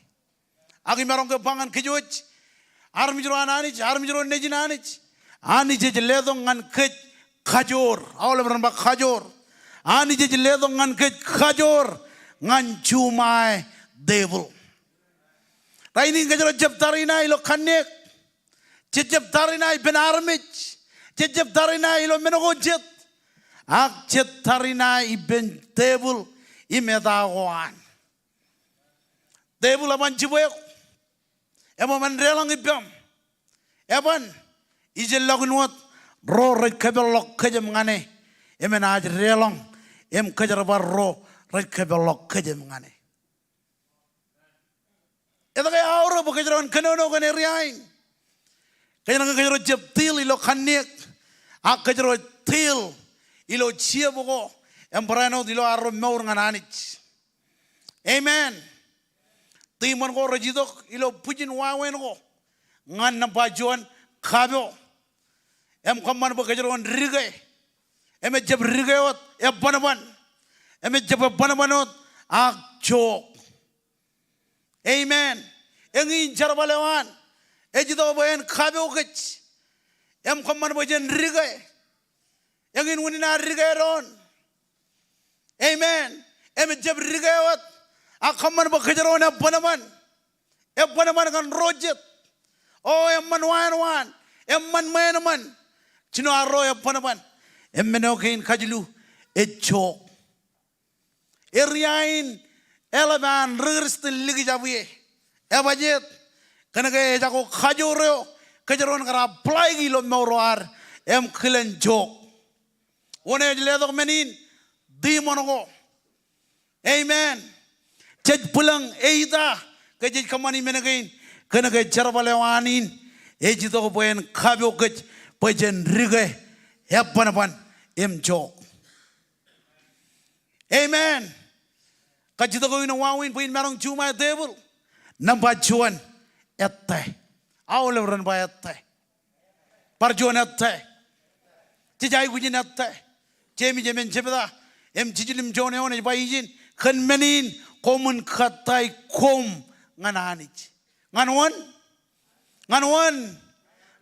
Ak imaroñ ke ba ñan kōj wōj, armej ro an Anij, armej ro nejin Anij, Anij ej letok ñan kōj kajoor. Aolep ren ba kajoor. Anij ej letok ñan kōj kajoor ñan juṃae tebōḷ. Rainin kōjro jab tariṇae ilo kanniōk. Jej jab tariṇae ippān armej. Jej jab tariṇae ilo men ko jet. Ak jej tariṇae ippān tebōḷ im eta ko an. Tebōḷ eban jibwe eok. Im eban deḷọñ ippaṃ. Eban, ijellọkin wōt ro rej kōpeḷḷọk kōjām ñan e. Im enaaj deḷọñ im kōjerbal ro rej kōpeḷḷọk kōjām ñan e. Etke aorōk bwe kōjro en kōnono kōn area in? Kōjeañ kōjro jab til ilo kanniōk, ak kōjro til ilo jab ko im barāinwōt ilo arro mour ñan Anij. Amen. Tiṃoṇ ko rej itok ilo bwijin wāween ko ñan nōṃba juon, kapo. Im kōṃṃan bwe kōjro en dike. Im ejjab dike wōt, ebbanban. Im ejjab ebbanban wōt, ak jook. Amen. Eñin jerbal eo an ej itok bwe en kapo kōj. Im kōṃṃan bwe jen dike. Eñin unin ad dike doon. Amen. Im ejjab dike wōt, ak kōṃṃan bwe kōjro en ebbanban. Ebbanban kōn ro jet. O, eṃṃan wāween, eṃṃan ṃweo, eṃṃan jino arro ebbanban. Im men eo kein kajilu ej jook. Area in eḷap an ri Kristian likjab ie. Ebajet, kōnke ejako kajoor eo kōjro en kar apply-ki ilo mour eo ad im kilen jook. Wōn eo ej letok men in? Tiṃoṇ ko. Amen. Jej bwilōñ eita ke jej kōṃṃani men kein? Kōnke jerbal eo an in ej itok bwe en kapook kōj bwe jen dike ebanban im jook. Amen. Kajjitōk eo in ej wāween bwe in maroñ juṃae tepil. Nōṃba juon, ettā. Aolep ren ba ettā. Bar juon, ettā. Jej aikuj in ettā. Jemes emān jebta im jiljilimjuon eoon ej ba ijin, kōn men in koṃwin kōttāik koṃ ñan Anij. Ñan wōn? Ñan wōn?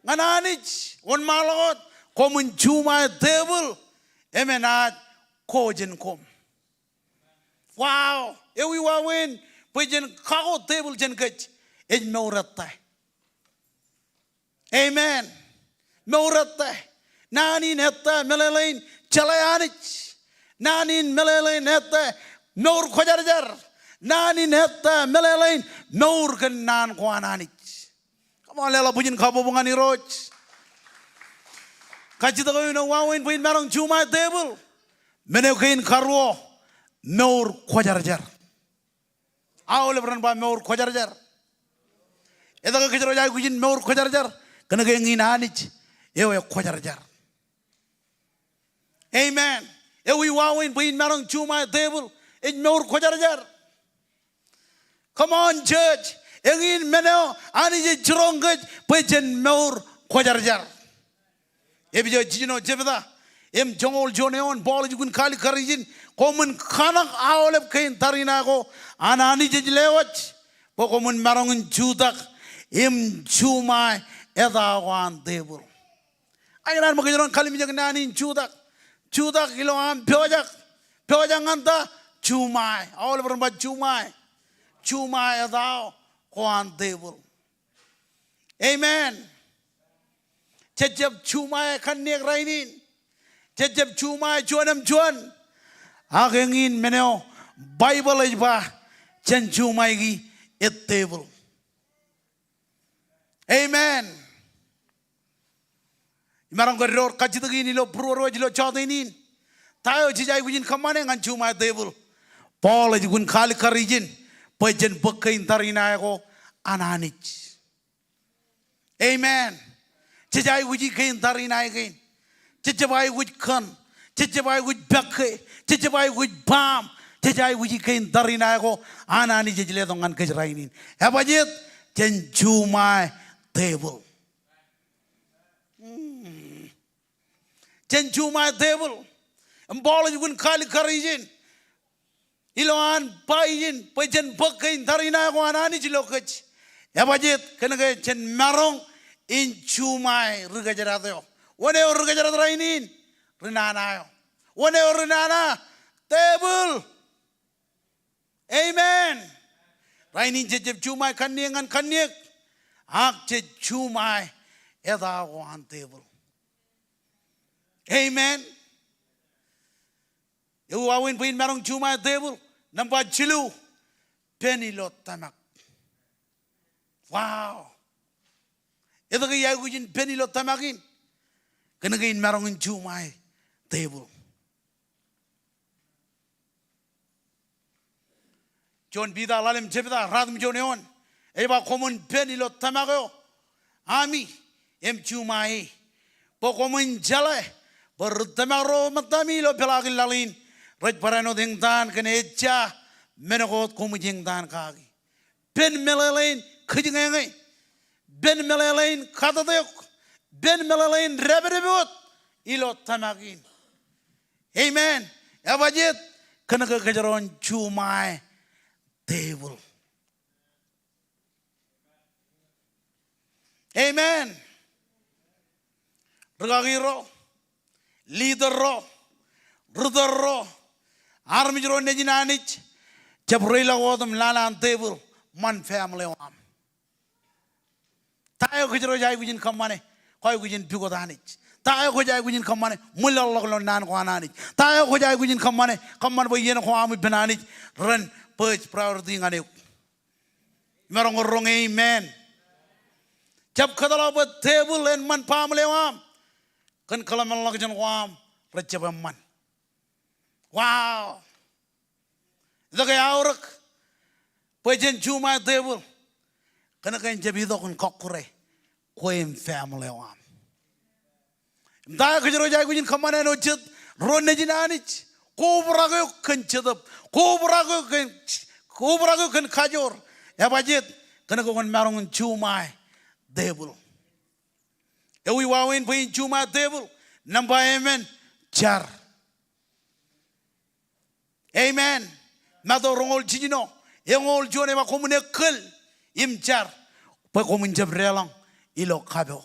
Ñan Anij. Wōnṃaanḷọk wōt? Koṃwin juṃae tepil im enaaj ko jān koṃ. Wow. Ewi wāween bwe jen kako tepil jān kōj? Ej mour ettā. Amen. Mour ettā. Naan in ettā meḷeḷein jeḷā Anij. Naan in meḷeḷein ettā mour kwōjarjar. Naan in ettā meḷeḷein mour kōn naan ko an Anij. Come on, leḷọk bwijin kabbokbok ñan Irooj. Kajjitōk eo in ej wāween bwe in maroñ juṃae tepil. Men eo kein karuo, mour kwōjarjar. Aolep ren ba mour kwōjarjar. Etke kōjro ej aikuj in mour kwōjarjar? Kōnke eñin Anij eo ekwōjarjar. Amen. Ewi wāween bwe in maroñ juṃae tepil? Ej mour kwōjarjar. Come on, church. Eñin men eo Anij ej jiroñ kōj bwe jen mour kwōjarjar. Epesōs jiljino jebta im joñoul juon eoon, Paul ej kōn kaalikkar ijin, koṃwin kaṇak aolep kein tariṇae ko an Anij ej lewōj, bwe koṃwin maroñ in jutak im juṃae eta ko an tepil. Ikōṇaan bwe kōjro en kalimjek naan in jutak. Jutak ilo aṃ pojak. Pojak ñan ta? Juṃae. Aolep ren ba juṃae. Juṃae eta ko an tepil. Amen. Jej jab juṃae kanniōk rainin. Jej jab juṃae juon im juon. Ak eñin men eo Baibōḷ ej ba jen juṃaeki ettepil. Amen. Imaroñ ke door kajjitōk in ilo būruorwōj ilo jọteen in. Ta eo jej aikuj in kōṃṃane ñan juṃae tepil? Paul ej kōn kaalikkar ijin bwe jen bōk kein tariṇae ko an Anij. Amen. Jej aikuji kein tariṇae kein. Jej jab aikuj kōn. Jej jab aikuj pekke. Jej jab aikuj baam. Jej aikuji kein tariṇae ko an Anij ej letok ñan kōj rainin. Ebajet? Jen juṃae tepil. Hmm. Jen juṃae tepil. Im Paul ej kōn kaalikkar ijin ilo an ba ijin bwe jen bōk kein tariṇae ko an Anij ilo kōj. Ebajet? Kōnke jen maroñ in juṃae ri kōjdat eo. Wōn eo ri kōjdat rainin? Ri nana eo. Wōn eo ri nana? Tepil. Amen. Rainin jej jab juṃae kanniōk ñan kanniōk, ak jej juṃae eta ko an tepil. Amen. Ewi wāween bwe in maroñ juṃae tepil? Nōṃba jilu, pen ilo tōmak. Wow. Etke ij aikuj in pen ilo tōmak in? Kōnke in maroñ in juṃae tepil. Juon Piter ḷalem jebta, ruatimjuon eoon, ej ba koṃwin pen ilo tōmak eo ami im juṃae e, bwe koṃwin jeḷā bwe ri tōmak ro ṃōttami ilo peḷaakin laḷ in rej barāinwōt eñtaan kōn ejja men ko wōt koṃij eñtaan kaki. Pen meḷeḷein kōjñeñe. Pen meḷeḷein kattōt eok. Pen meḷeḷein dāpdep wōt ilo tōmak in. Amen. Ebajet? Kōnke kōjro en juṃae tepil. Amen. Ri kaki ro, leader ro, ri tōl ro, armej ro nejin Anij, jab reiḷọk wōt im lale an tepil ṃan family eo aṃ. Ta eo kōjro ej aikuj in kōṃṃane? Kwaikuj in pukot Anij. Ta eo kwōj aikuj in kōṃṃane? Ṃwilaḷḷọk ilo naan ko an Anij. Ta eo kwōj aikuj in kōṃṃane? Kōṃṃan bwe iien ko aṃ ippān Anij ren first priority ñan eok. Imaroñ ke roñ amen. Jab kōtḷọk bwe tepil en ṃan baaṃle eo aṃ kōn kōḷmānḷọkjeṇ ko aṃ rej jab eṃṃan. Wow. Etke eaorōk bwe jen juṃae tepil? kōnke en jab itok in kọkkure kwe im family eo aṃ. Im ta eo kōjro ej aikuj in kōṃṃane āinwōt jet ro nejin Anij? Kobrak eok kōn jetōb. Kobrak eok kōn, kobrak eok kōn kajoor. Ebajeet? Kōnke kwōn maroñ in juṃae tepil. Ewi wāween bwe in juṃae tepil? Nōṃba emān, jar. Amen. Matu roñoul jiljino, eñoul juon ej ba koṃwin ekkal im jar bwe koṃwin jab deḷọñ ilo kapo.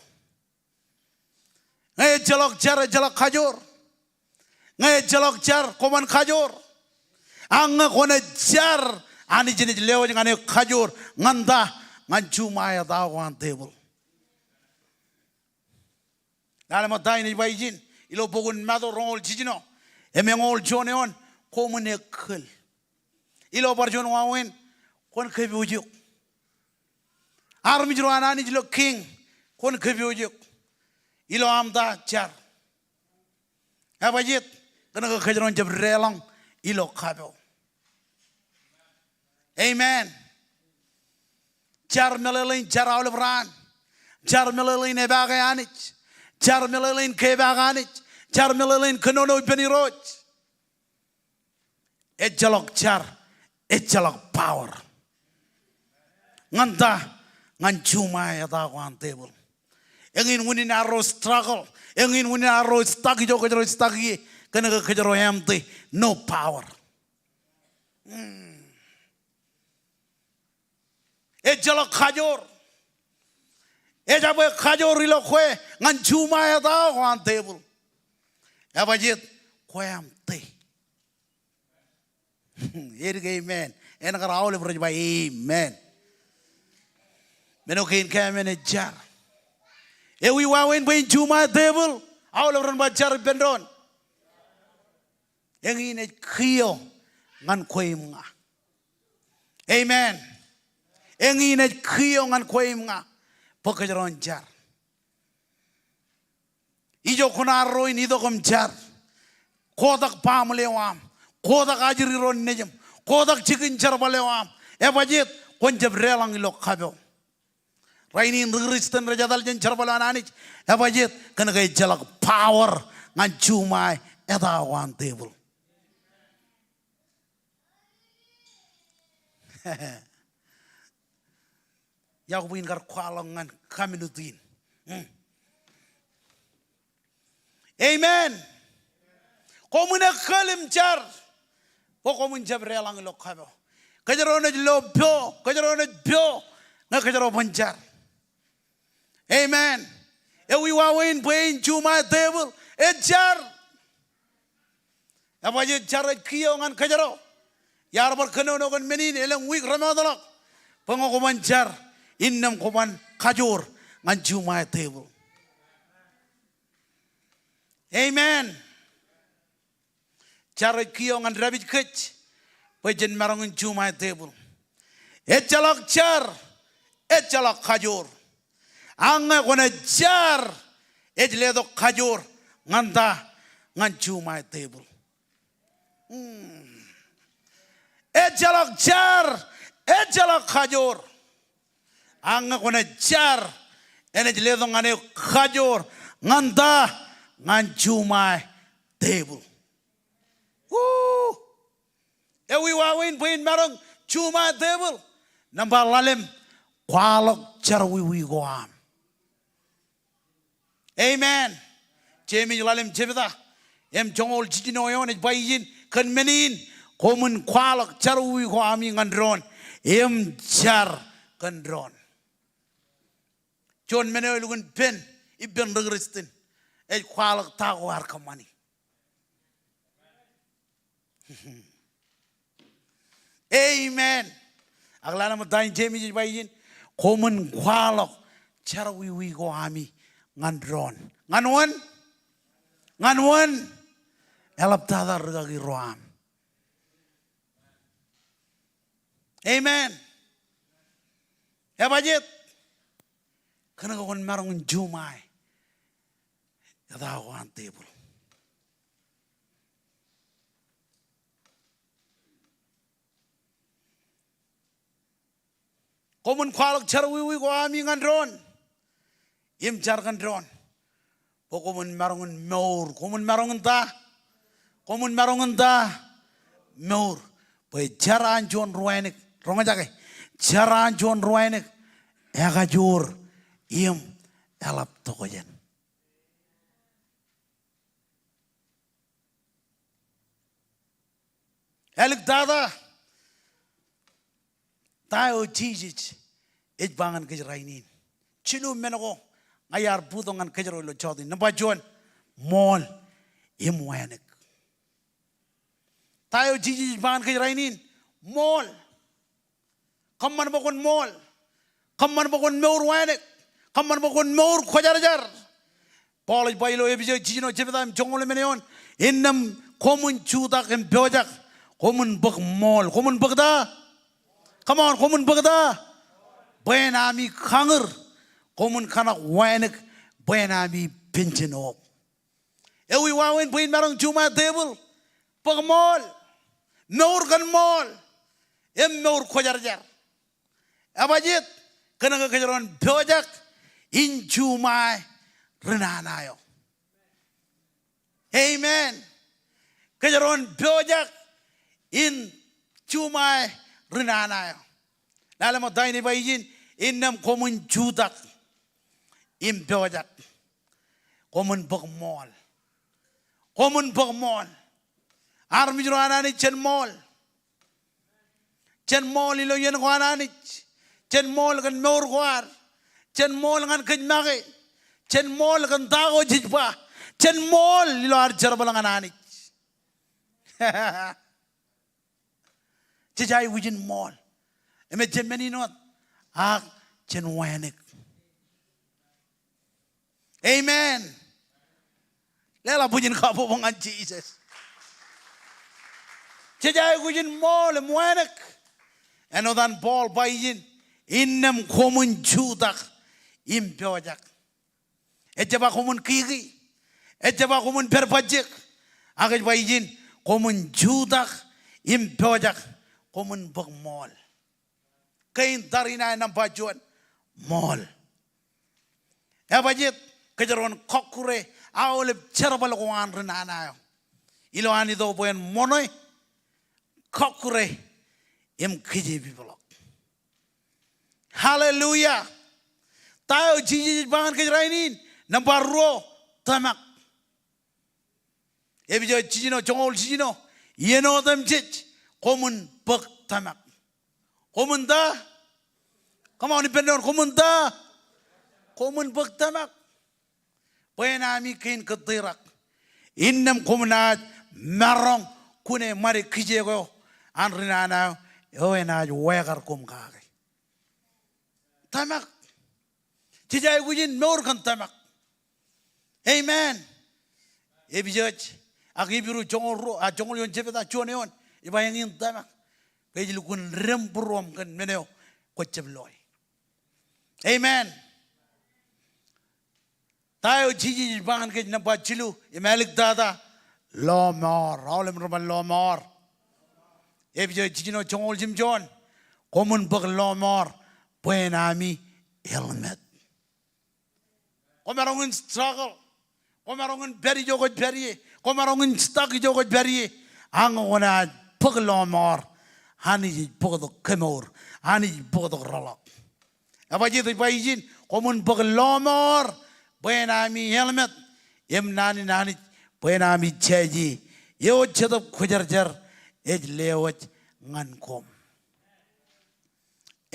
Ñe ejjeḷọk jar, ejjeḷọk kajoor. Ñe ejjeḷọk jar, kwōban kajoor. Ak ñe kwōnaaj jar, Anij enaaj lewōj ñan eok kajoor. Ñan ta? Ñan juṃae etaak ko an tepil. Lale ṃōk ta in ej ba ijin ilo bok in Matu roñoul jiljino im eñoul juon eoon, koṃwin ekkal. Ilo bar juon wāween, kwōn kōpooj eok. Armej ro an Anij ilo kiiñ, kwōn kōpooj eok. Ilo aṃ ta? Jar. Ebajeet? Kōnke kōjro en jab deḷọñ ilo kapo. Amen. Jar meḷeḷein jar aolep raan. Jar meḷeḷein epaake Anij. Jar meḷeḷein kepaak Anij. Jar meḷeḷein kōnono ippān Irooj. Ejjeḷọk jar, ejjeḷọk power. Ñan ta? Ñan juṃae etaak ko an tepil. Eñin unin arro struggle. Eñin unin arro stuck ijo kōjro stuck ie. Kōnke kōjro empty, no power. Hmm. Ejjeḷọk kajoor. Ejabwe kajoor ilo kwe ñan juṃae etaak ko an tepil. Ebajeet? Kwe empty. Edik amen. En kar aolep rej ba amen. Men eo kein ke amen ej jar. Ewi wāween bwe in juṃae tepil? Aolep ren ba jar ippān doon. Eñin ej kiiō ñan kwe im ña. Amen. Eñin ej kiiō ñan kwe im ña bwe kōjro en jar. Ijo koṇaarro in itok im jar. Kotak baaṃle eo aṃ. Kotak ajri ro nejiṃ. Kotak jikin jerbal eo aṃ. Ebajeet? Kwōn jab deḷọñ ilo kapo. Rainin ri Kristian rej etal jān jerbal eo an Anij. Ebajeet? Kōnke ejjeḷọk power ñan juṃae etaak ko an tepil. Iọkwe bwe in kar kwaḷọk ñan community in. Hmm. Amen. Koṃwin ekkal im jar bwe koṃwin jab deḷọñ ilo kapo. Kōjro naaj lo po, kōjro naaj po ñe kōjro ban jar. Amen. Ewi wāween bwe in juṃae tepil? Ej jar. Ebajeet? Jar ej kiiō ñan kōjro. Iar bar kōnono kōn men in elōñ wiik remootḷọk bwe ñe kwōban jar, innām kwōban kajoor ñan juṃae tepil. Amen. Jar ej kiiō ñan dāpij kōj bwe jen maroñ in juṃae tepil. Ejjeḷọk jar, ejjeḷọk kajoor. Ak ñe kwōnaaj jar, ej letok kajoor. Ñan ta? Ñan juṃae tepil. Hmm. Ejjeḷọk jar, ejjeḷọk kajoor. Ak ñe kwōnaaj jar, enaaj letok ñan eok kajoor. Ñan ta? Ñan juṃae tepil. Woo! Ewi wāween bwe in maroñ juṃae tepil? Nōṃba ḷalem, kwaḷọk jerọwiwi ko aṃ. Amen. Jemes ḷalem jebta im joñoul jiljino eoon ej ba ijin kōn men in, koṃwin kwaḷọk jerọwiwi ko ami ñan doon im jar kōn doon. Juon men eo elukkuun pen ippān ri Kristian ej kwaḷọk ta ko ear kōṃṃani. Amen. Ak lale ṃōk ta in Jemes ej ba ijin, koṃwin kwaḷọk jerọwiwi ko ami ñan doon. Ñan wōn? Ñan wōn? Eḷaptata rikaki ro aṃ. Amen. Ebajeet? Kōnke kwōn maroñ in juṃae etaak ko an tepil. Koṃwin kwaḷọk jerọwiwi ko ami ñan doon im jar kōn doon. Bwe koṃwin maroñ in mour. Koṃwin maroñ in ta? Koṃwin maroñ in ta? Mour. Bwe jar an juon ruwānōk, roñjake, jar an juon ruwānōk ekajoor im eḷap tokjān. Āliktata, ta eo Jisōs ej ba ñan kōj rainin? Jilu men ko ña iar bōktok ñan kōjro ilo jota in. Nōṃba juon, ṃool im wānōk. Ta eo Jisōs ej ba ñan kōj rainin? Ṃool. Kōṃṃan bwe kwōn ṃool. Kōṃṃan bwe kwōn mour wānōk. Kōṃṃan bwe kwōn mour kwōjarjar. Paul ej ba ilo Epesōs jiljino jebta im joñoul emān eoon, innām koṃwin jutak im pojak, koṃwin bōk ṃool. Koṃwin bōk ta? Come on, koṃwin bōk ta? Bwe en ami kañūr, koṃwin kōṇak wānōk, bwe en ami penjen owōk. Ewi wāween bwe in maroñ juṃae tepil? Bōk ṃool. Mour kōn ṃool im mour kwōjarjar. Ebajeet? Kōnke kōjro en pojak in juṃae ri nana eo. Amen. Kōjro en pojak in juṃae ri nana eo. Lale ṃōk ta in ej ba ijin, innām koṃwin jutak im pojak, koṃwin bōk ṃool. Koṃwin bōk ṃool. Armej ro an Anij, jen ṃool. Jen ṃool ilo iien ko an Anij. Jen ṃool kōn mour ko ad. Jen ṃool ñan kōj make. Jen ṃool kōn ta ko jej ba. Jen ṃool ilo ad jerbal ñan Anij. Jej aikuj in ṃool. Im ejjab men in wōt, ak jen wānōk. Amen. Leḷọk bwijin kabbokbok ñan Jisōs. Jej aikuj in ṃool im wānōk. Āinwōt an Paul ba ijin, innām koṃwin jutak im pojak. Ejjab ba koṃwin kiki. Ejjab ba koṃwin pād bajjek. Ak ej ba ijin, koṃwin jutak im pojak, koṃwin bōk ṃool. Kein tariṇae nōṃba juon, ṃool. Ebajeet? Kōjro en kọkkure aolep jerbal ko an ri nana eo ilo an itok bwe en ṃoṇe, kọkkure im kijeepipḷọk. Hallelujah. Ta eo Jisōs ej ba ñan kōj rainin? Nōṃba ruo, tōmak. Epesōs jiljino joñoul jiljino, iien otemjej, koṃwin bōk tōmak. Koṃwin ta? Come on, ippān doon, koṃwin ta? Koṃwin bōk tōmak. Bwe en ami kein kōttirak. Innām koṃ naaj maroñ kune ṃade kijeek eo an ri nana eo, eo enaaj wākar koṃ kake. Tōmak. Jej aikuj in mour kōn tōmak. Amen. Epesōs ak Hibru joñoul ruo, a, joñoul eoon jebta, juon eoon, ej ba eñin tōmak ke ej lukkuun dāmbūruoṃ kōn men eo kwōj jab loe. Amen. Ta eo Jisōs ej ba ñan kōj nōṃba jilu im āliktata? Lọmọọr. Aolep ri-ṃōk, lọmọọr. Epesōs jiljino joñoul jimjuon, koṃwin bōk lọmọọr bwe en ami helmet. Kwōmaroñ in struggle. Kwōmaroñ in pād ijo kwōj pād ie. Kwōmaroñ in stuck ijo kwōj pād ie. Ak ñe kwōnaaj bōk lọmọọr, Anij ej bōktok kemour. Anij ej bōktok rōḷọk. Ebajeet? Ej ba ijin, koṃwin bōk lọmọọr bwe en ami helmet, im naan in Anij bwe en ami jāje, eo Jetōb Kwōjarjar ej lewōj ñan koṃ.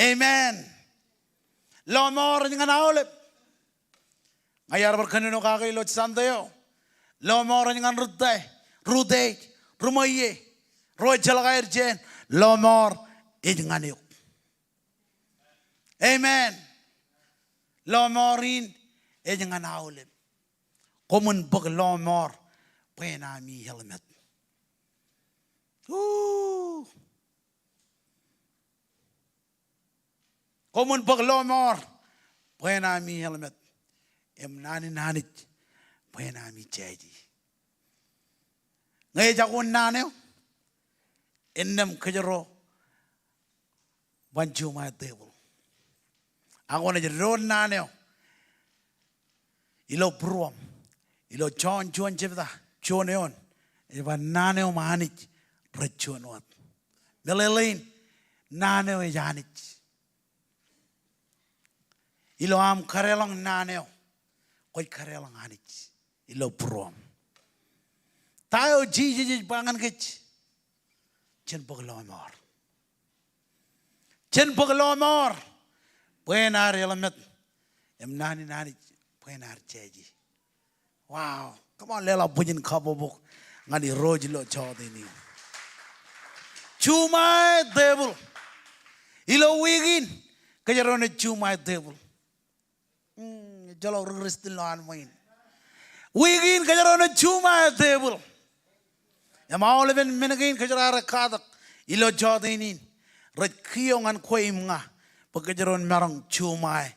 Amen. Lọmọọr ej ñan aolep. Ña iar bar kōnono kake ilo Sunday eo. Lọmọọr ej ñan rūtto, rūtto, ri-ṃweiie, ro ejjeḷọk aer jāān. Lọmọọr ej ñan eok. Amen. Lọmọọr in ej ñan aolep. Koṃwin bōk lọmọọr bwe en ami helmet. Woo. Koṃwin bōk lọmọọr bwe en ami helmet, im naan in Anij bwe en ami jāje. Ñe ejako naan eo, innām kōjro ban juṃae tepil. Ak kwōnaaj doon naan eo ilo būruōṃ. Ilo Jon juon jebta, juon eoon, ej ba naan eo im Anij rej juon wōt. Meḷeḷein, naan eo ej Anij. Ilo aṃ kadeḷọñ naan eo, kwōj kadeḷọñ Anij ilo būruōṃ. Ta eo Jisōs ej ba ñan kōj? Jen bōk lọmọọr. Jen bōk lọmọọr bwe en ad eḷap im naan in Anij bwe en ad jāje. Wow. Come on, leḷọk bwijin kabbokbok ñan Irooj ilo jọteen in. Juṃae tebōḷ. Ilo wiik in, kōjro naaj juṃae tebōḷ. Mm, ejjeḷọk ri Kristian ilo an ṃwiin. Wiik in kōjro naaj juṃae tebōḷ. Im aolepen men kein kōjro ar katak ilo jọteen in rej kiiō ñan kwe im ña bwe kōjro en maroñ juṃae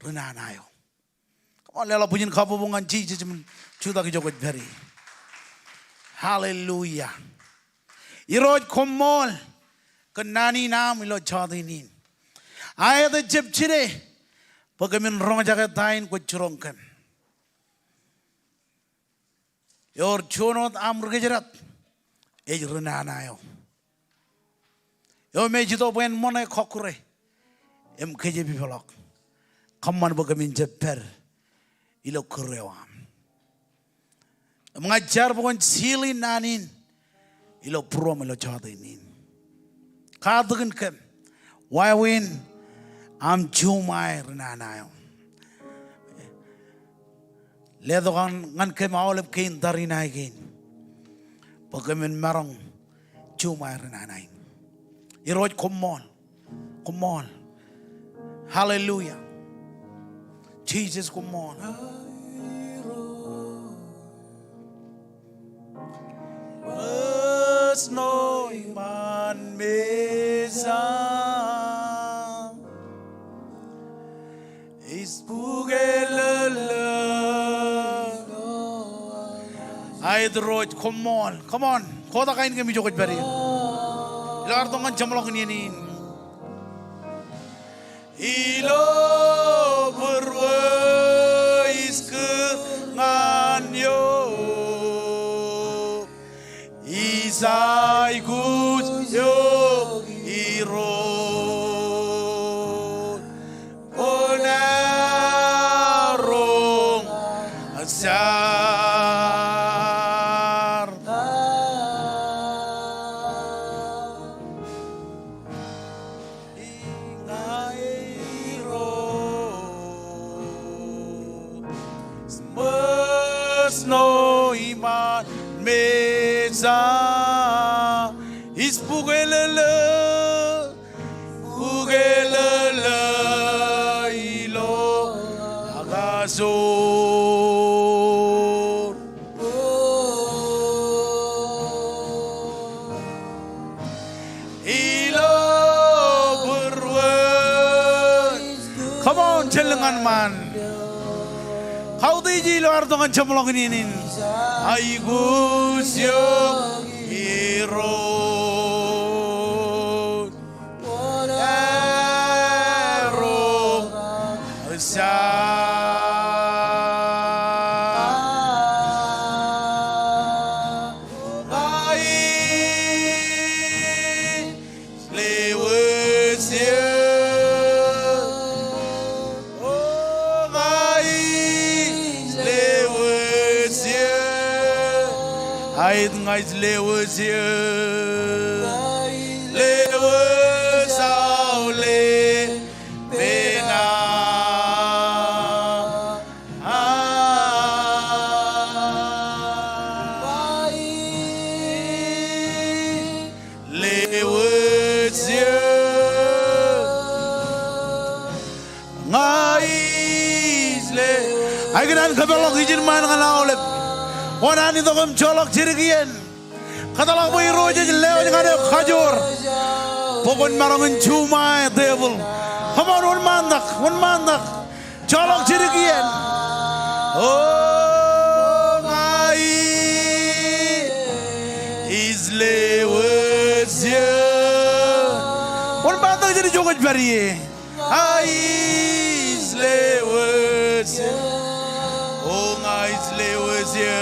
ri nana eo. Come on, leḷọk bwijin kabbokbok ñan Jisōs im jutak ijo kwōj pād ie. Hallelujah. Irooj, koṃṃool kōn naan in aṃ ilo jọteen in. Aet ejjab jide bwe kōmin roñjake ta in kwōj jiroñ kōm. Ewōr juon wōt aṃ ri kōjdat, ej ri nana eo. Eo me ej itok bwe en ṃōṇe kọkkure im kōjepepḷọk. Kōṃṃan bwe kōmin jab pād ilo kūr eo aṃ. Im ña ij jar bwe kwōn seal in naan in ilo būruōṃ ilo jọteen in. Katakin kōm, wāween aṃ juṃae ri nana eo. Letok ñan kōm aolep kein tariṇae kein bwe kōmin maroñ juṃae ri nana in. Irooj, koṃṃool. Koṃṃool. Hallelujah. Jisōs, koṃṃool. Ṃōsno iṃaan mejaṃ. Ij bukelōlō. Aet Irooj, koṃṃool. Come on. Kotak ainikiōṃ ijo kwōj pād ie. Ilo ad tok ñan jeṃḷọkin iien in. Ilo būruō ij kūr ñan eok. Ij aikuj eok Irooj, kwōn roñjake jar. Ña Irooj, ṃōsno iṃaan mejaṃ, ij bukelōlō, bukelōlō ilo akajoor. Ilo būruō. Come on, jen lōñ ñan ṃaan. Kautiej ilo ad tok ñan jeṃḷọkin iien in. Aikuj eok Irooj, kwōn roñjake jar. Ña ij lewōj eok. O, ña ij lewōj eok. Aet, ña ij lewōj eok. Lewōj aolep penañ. Lewōj eok. Ña ij le. Ikōṇaan kōpeḷḷọk ijin ṃaan ñan aolep. Wōn an itok im joḷọk jidik iien. Kōtḷọk bwe Irooj ej lewōj ñan eok kajoor bwe kwōn maroñ in juṃae tebōḷ. Come on, wōnṃaantak, wōnṃaantak. Joḷọk jidik iien. O, ña ij lewōj eok. Wōnṃaantak jān ijo kwōj pād ie. Ña ij O ña ij lewōj eō.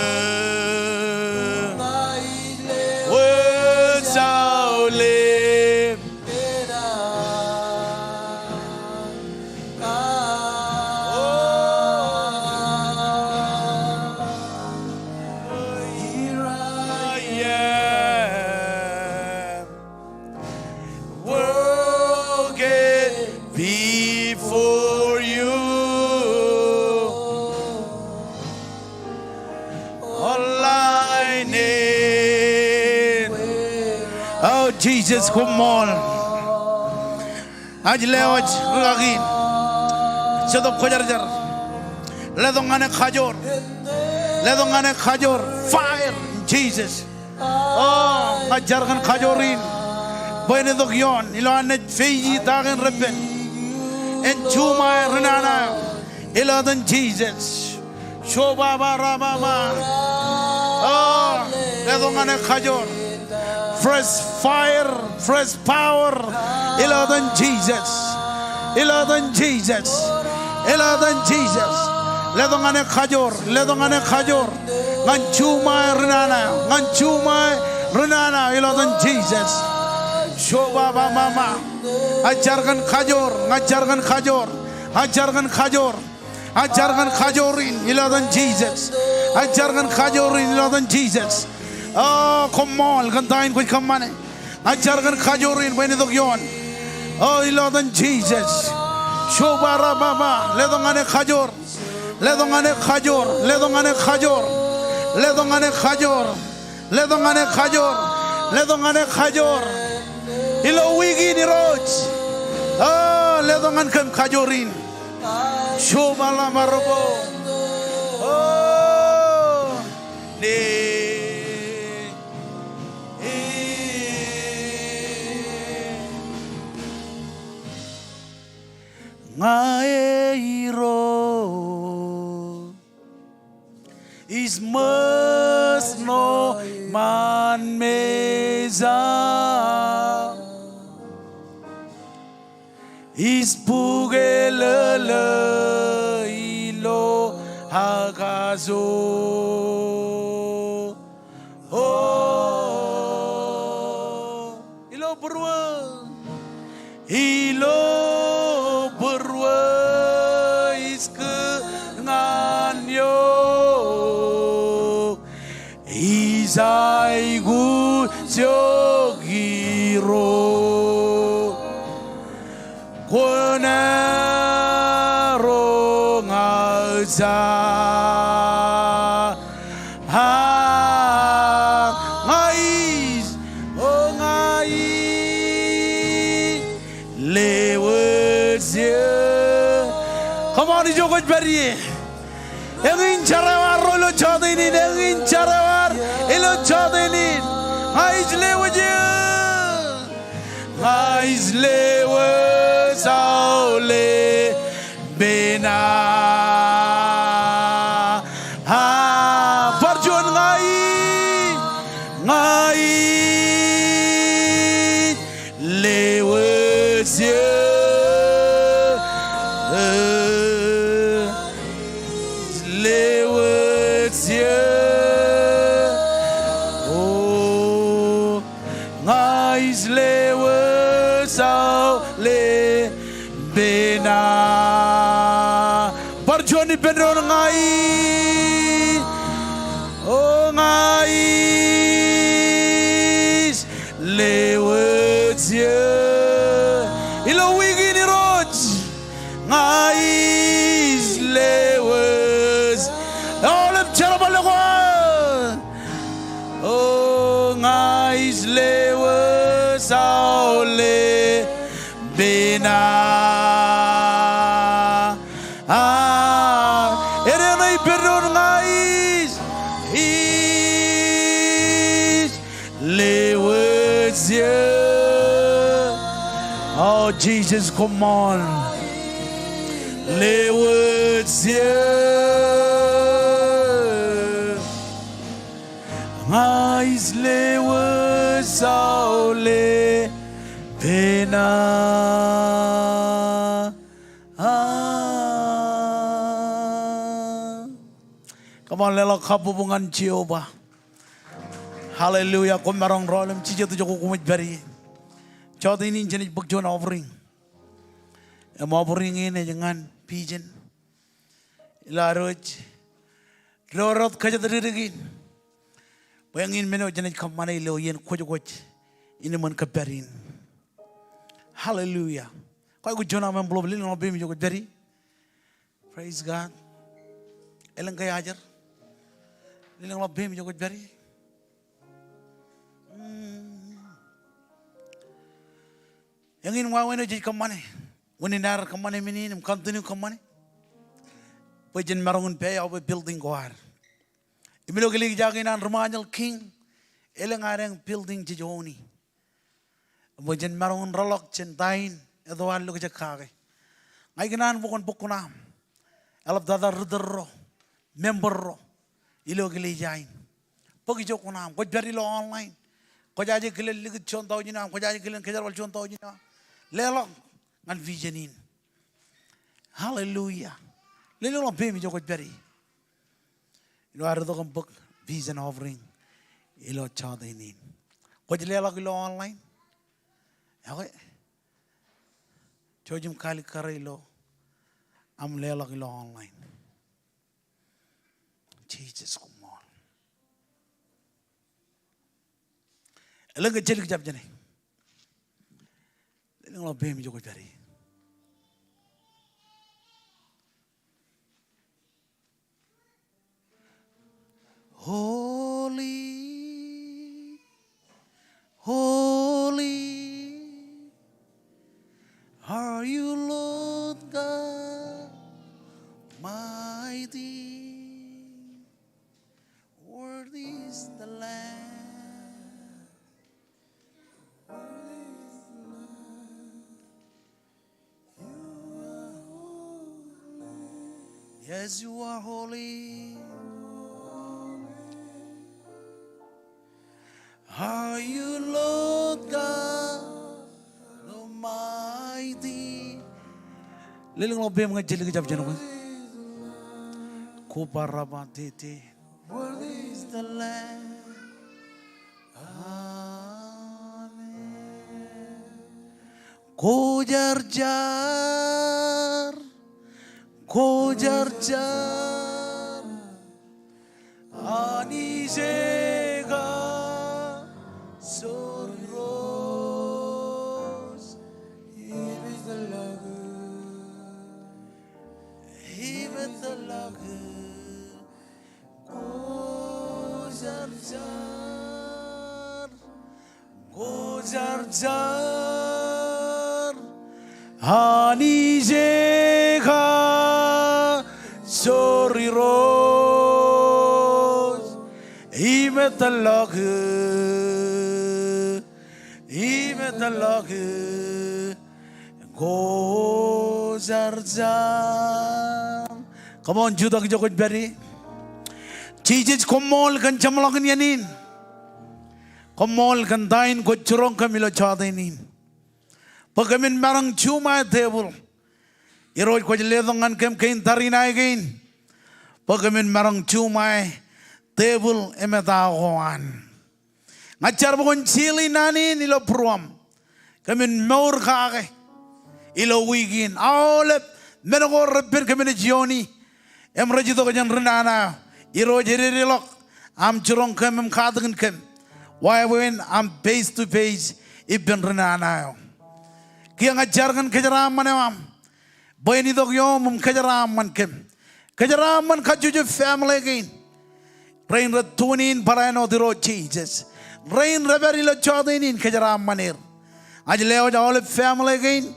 Wōj aolep. Here I am. Broken before you. All I need. O Jisōs, koṃṃool. Ij lewōj rūkaki in. Jetōb Kwōjarjar. Letok ñan e kajoor. Letok ñan e kajoor. Fire, Jisōs. O, ña ij jar kōn kajoor in bwe en itok ioon ilo an naaj peje ta kein reppen. En juṃae ri nana eo ilo etan Jisōs. Shobaba rababa. O, letok ñan e kajoor. Fresh fire, fresh power ilo etan Jisōs. Ilo etan Jisōs. Ilo etan Jisōs. Letok ñan e kajoor. Letok ñan e kajoor. Ñan juṃae ri nana eo. Ñan juṃae ri nana eo ilo etan Jisōs. Shobabababa. Ij jar kōn kajoor. Ña ij jar kōn kajoor. Ij jar kōn kajoor. Ij jar kōn kajoor in ilo etan Jisōs. Ij jar kōn kajoor in ilo etan Jisōs. O, koṃṃool kōn ta in kwōj kōṃṃane. Ij jar kōn kajoor in bwe en itok ioon. O, ilo etan Jisōs. Shobababa. Letok ñan e kajoor. Letok ñan e kajoor. Letok ñan e kajoor. Letok ñan e kajoor. Letok ñan e kajoor. Letok ñan e kajoor. Ilo wiik in Irooj. O, letok ñan kōm kajoor in. Shobalamarbo. O, ne. Ña e Irooj. Ij ṃōj ṇo iṃaan mejān. Ij bukwōlōlō ilo akajoor. O, ilo būruō. Ilo būruō ij kōṇaan eok. Ij aikuj eok Irooj. Kwōn roñjake. A, ña ij, o, ña ij lewōj eō. Come on, ijo kwōj pād ie. Eñin jar eo ad ro ilo jota in, eñin jar eo ad ilo jota in. Ña ij lewōj eō. Ña ij lewōj aolepena. A, bar juon, ña ij, ña ij lewōj eō. Lewōj eō. O, ña ij lewōj aolepena. Bar juon ippān doon, ña ij, o, ña ij lewōj eō. Ilo wiik in Irooj. Ña ij lewōj. Aolep jerbal eo kwōj. O, ña ij lewōj aolepena. A, eñin ippān doon, ña ij, ij lewōj eō. O, Jisōs, come on. Lewōj eō. Ña ij lewōj aolepena. A. Come on, leḷọk kabbokbok ñan Jeova. Hallelujah. Koṃ maroñ rọọl im jijet ijo koṃij pād ie. Jọteen in jenaaj bōk juon offering. Im offering in ej ñan vision. Ilo ad wōj doorot kōjatdikdik in. Bwe eñin men eo jenaaj kōṃṃane ilo iien kwōjkwōj in eṃṃan kōppād in. Hallelujah. Kwaikuj juon aṃ envelope, lelōñḷọk peiṃ ijo kwōj pād ie. Praise God. Elōñ ke ajri? Lelōñḷọk peiṃ ijo kwōj pād ie. Mm. Eñin wāween eo jej kōṃṃane. Unin ad kōṃṃane men in im continue kōṃṃane. Bwe jen maroñ in pay off building ko ad. Im ilo eklejia kein an ri Ṃajeḷ, King, elōñ adeañ building jej own e. Bwe jen maroñ in rōḷọk jān ta in etto ad lo kōjak kake. Ña ikōṇaan bwe kwōn bōk kuṇaaṃ. Eḷaptata ri tōl ro, member ro, ilo eklejia in. Bōk ijo kuṇaaṃ. Kwōj pād ilo online. Kwōjaje kilen likūt juon taujin eo aṃ. Kwōjaje kilen kōjerbal juon taujin eo aṃ. Leḷọk ñan vision in. Hallelujah. Lelōñḷọk peiṃ ijo kwōj pād ie. Ilo ad itok im bōk vision offering ilo jọteen in. Kwōj leḷọk ilo online? Okay. Jouj im kaalikkare ilo aṃ leḷọk ilo online. Jesus, koṃṃool. Elōñ ke jelik jab jāne? Lelōñḷọk peiṃ ijo kwōj pād ie. Holy, holy are you, Lord God Almighty. Worthy is the Lamb. Yes, you are holy. Are you, Lord God Almighty? Lelōñḷọk peiṃ ñe jelik jab jān kwe. Kuparaba tete. Worthy is the Lamb. Amen. Kojarjar, kojarjar, Anij ej kasoor Irooj. Im ej tōl ḷọk, im ej tōl ḷọk. Kojarjar, kojarjar, Anij ej kasoor Irooj. Im ej tōl ḷọk, im ej tōl ḷọk. Kojarjar. Come on, jutak ijo kwōj pād ie. Jisōs, koṃṃool kōn jeṃḷọkin iien in. Koṃṃool kōn ta in kwōj jiroñ kōm ilo jọteen in. Bwe kōmin maroñ juṃae tebōḷ. Irooj, kwōj letok ñan kōm kein tariṇae kein. Bwe kōmin maroñ juṃae tebōḷ im eta ko an. Ña ij jar bwe kwōn seal naan in ilo būruōṃ. Kōmin mour kake ilo wiik in. Aolep men ko repen kōm naaj iooni im rej itok jān ri nana eo. Irooj, ededeḷọk aṃ jiroñ kōm im katakin kōm wāween aṃ face to face ippān ri nana eo. Kiiō ña ij jar kōn kōjeraaṃṃan eo aṃ bwe en itok ioom im kōjeraaṃṃan kōm. Kōjeraaṃṃan kajjojo family kein. Rein rej tune in barāinwōt, Irooj Jisōs. Rein rej pād ilo jọteen in, kōjeraaṃṃan er. Ña ij lewōj aolep family kein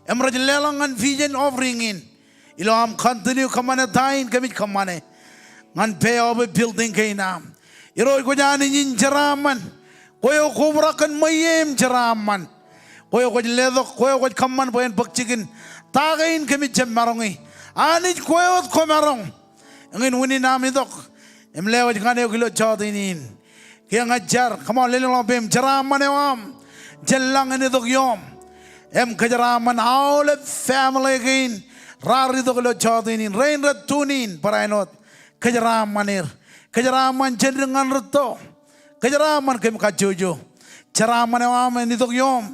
im rej leḷọk ñan vision offering in ilo aṃ continue kōṃṃane ta in kōmij kōṃṃane ñan pay off building kein aṃ. Irooj, kwōj Anij in jeraaṃṃan. Kwe eo kobrak kōn ṃweiie im jeraaṃṃan. Kwe eo kwōj letok, kwe eo kwōj kōṃṃan bwe en bōk jikin ta kein kōmij jab maroñi. Anij, kwe wōt kwōmaroñ. Eñin unin aṃ itok im lewōj ñan eok ilo jọteen in. Kiiō ña ij jar, come on, lelōñḷọk peiṃ, jeraaṃṃan eo aṃ jān lañ en itok ioom im kōjeraaṃṃan aolep family kein raar itok ilo jọteen in. Rein rej tune in barāinwōt, Kōjeraaṃṃan er. Kōjeraaṃṃan jān dik ñan rūtto. Kōjeraaṃṃan kōm kajjojo. Jeraaṃṃan eo aṃ en itok iooṃ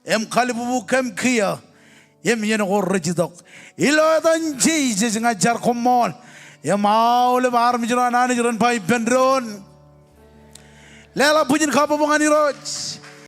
im kalbubu kōm kiiō im iien ko rej itok. Ilo etan Jisōs ña ij jar koṃṃool im aolep armej ro an Anij ren ba ippān doon. Leḷọk bwijin kabbokbok ñan Irooj.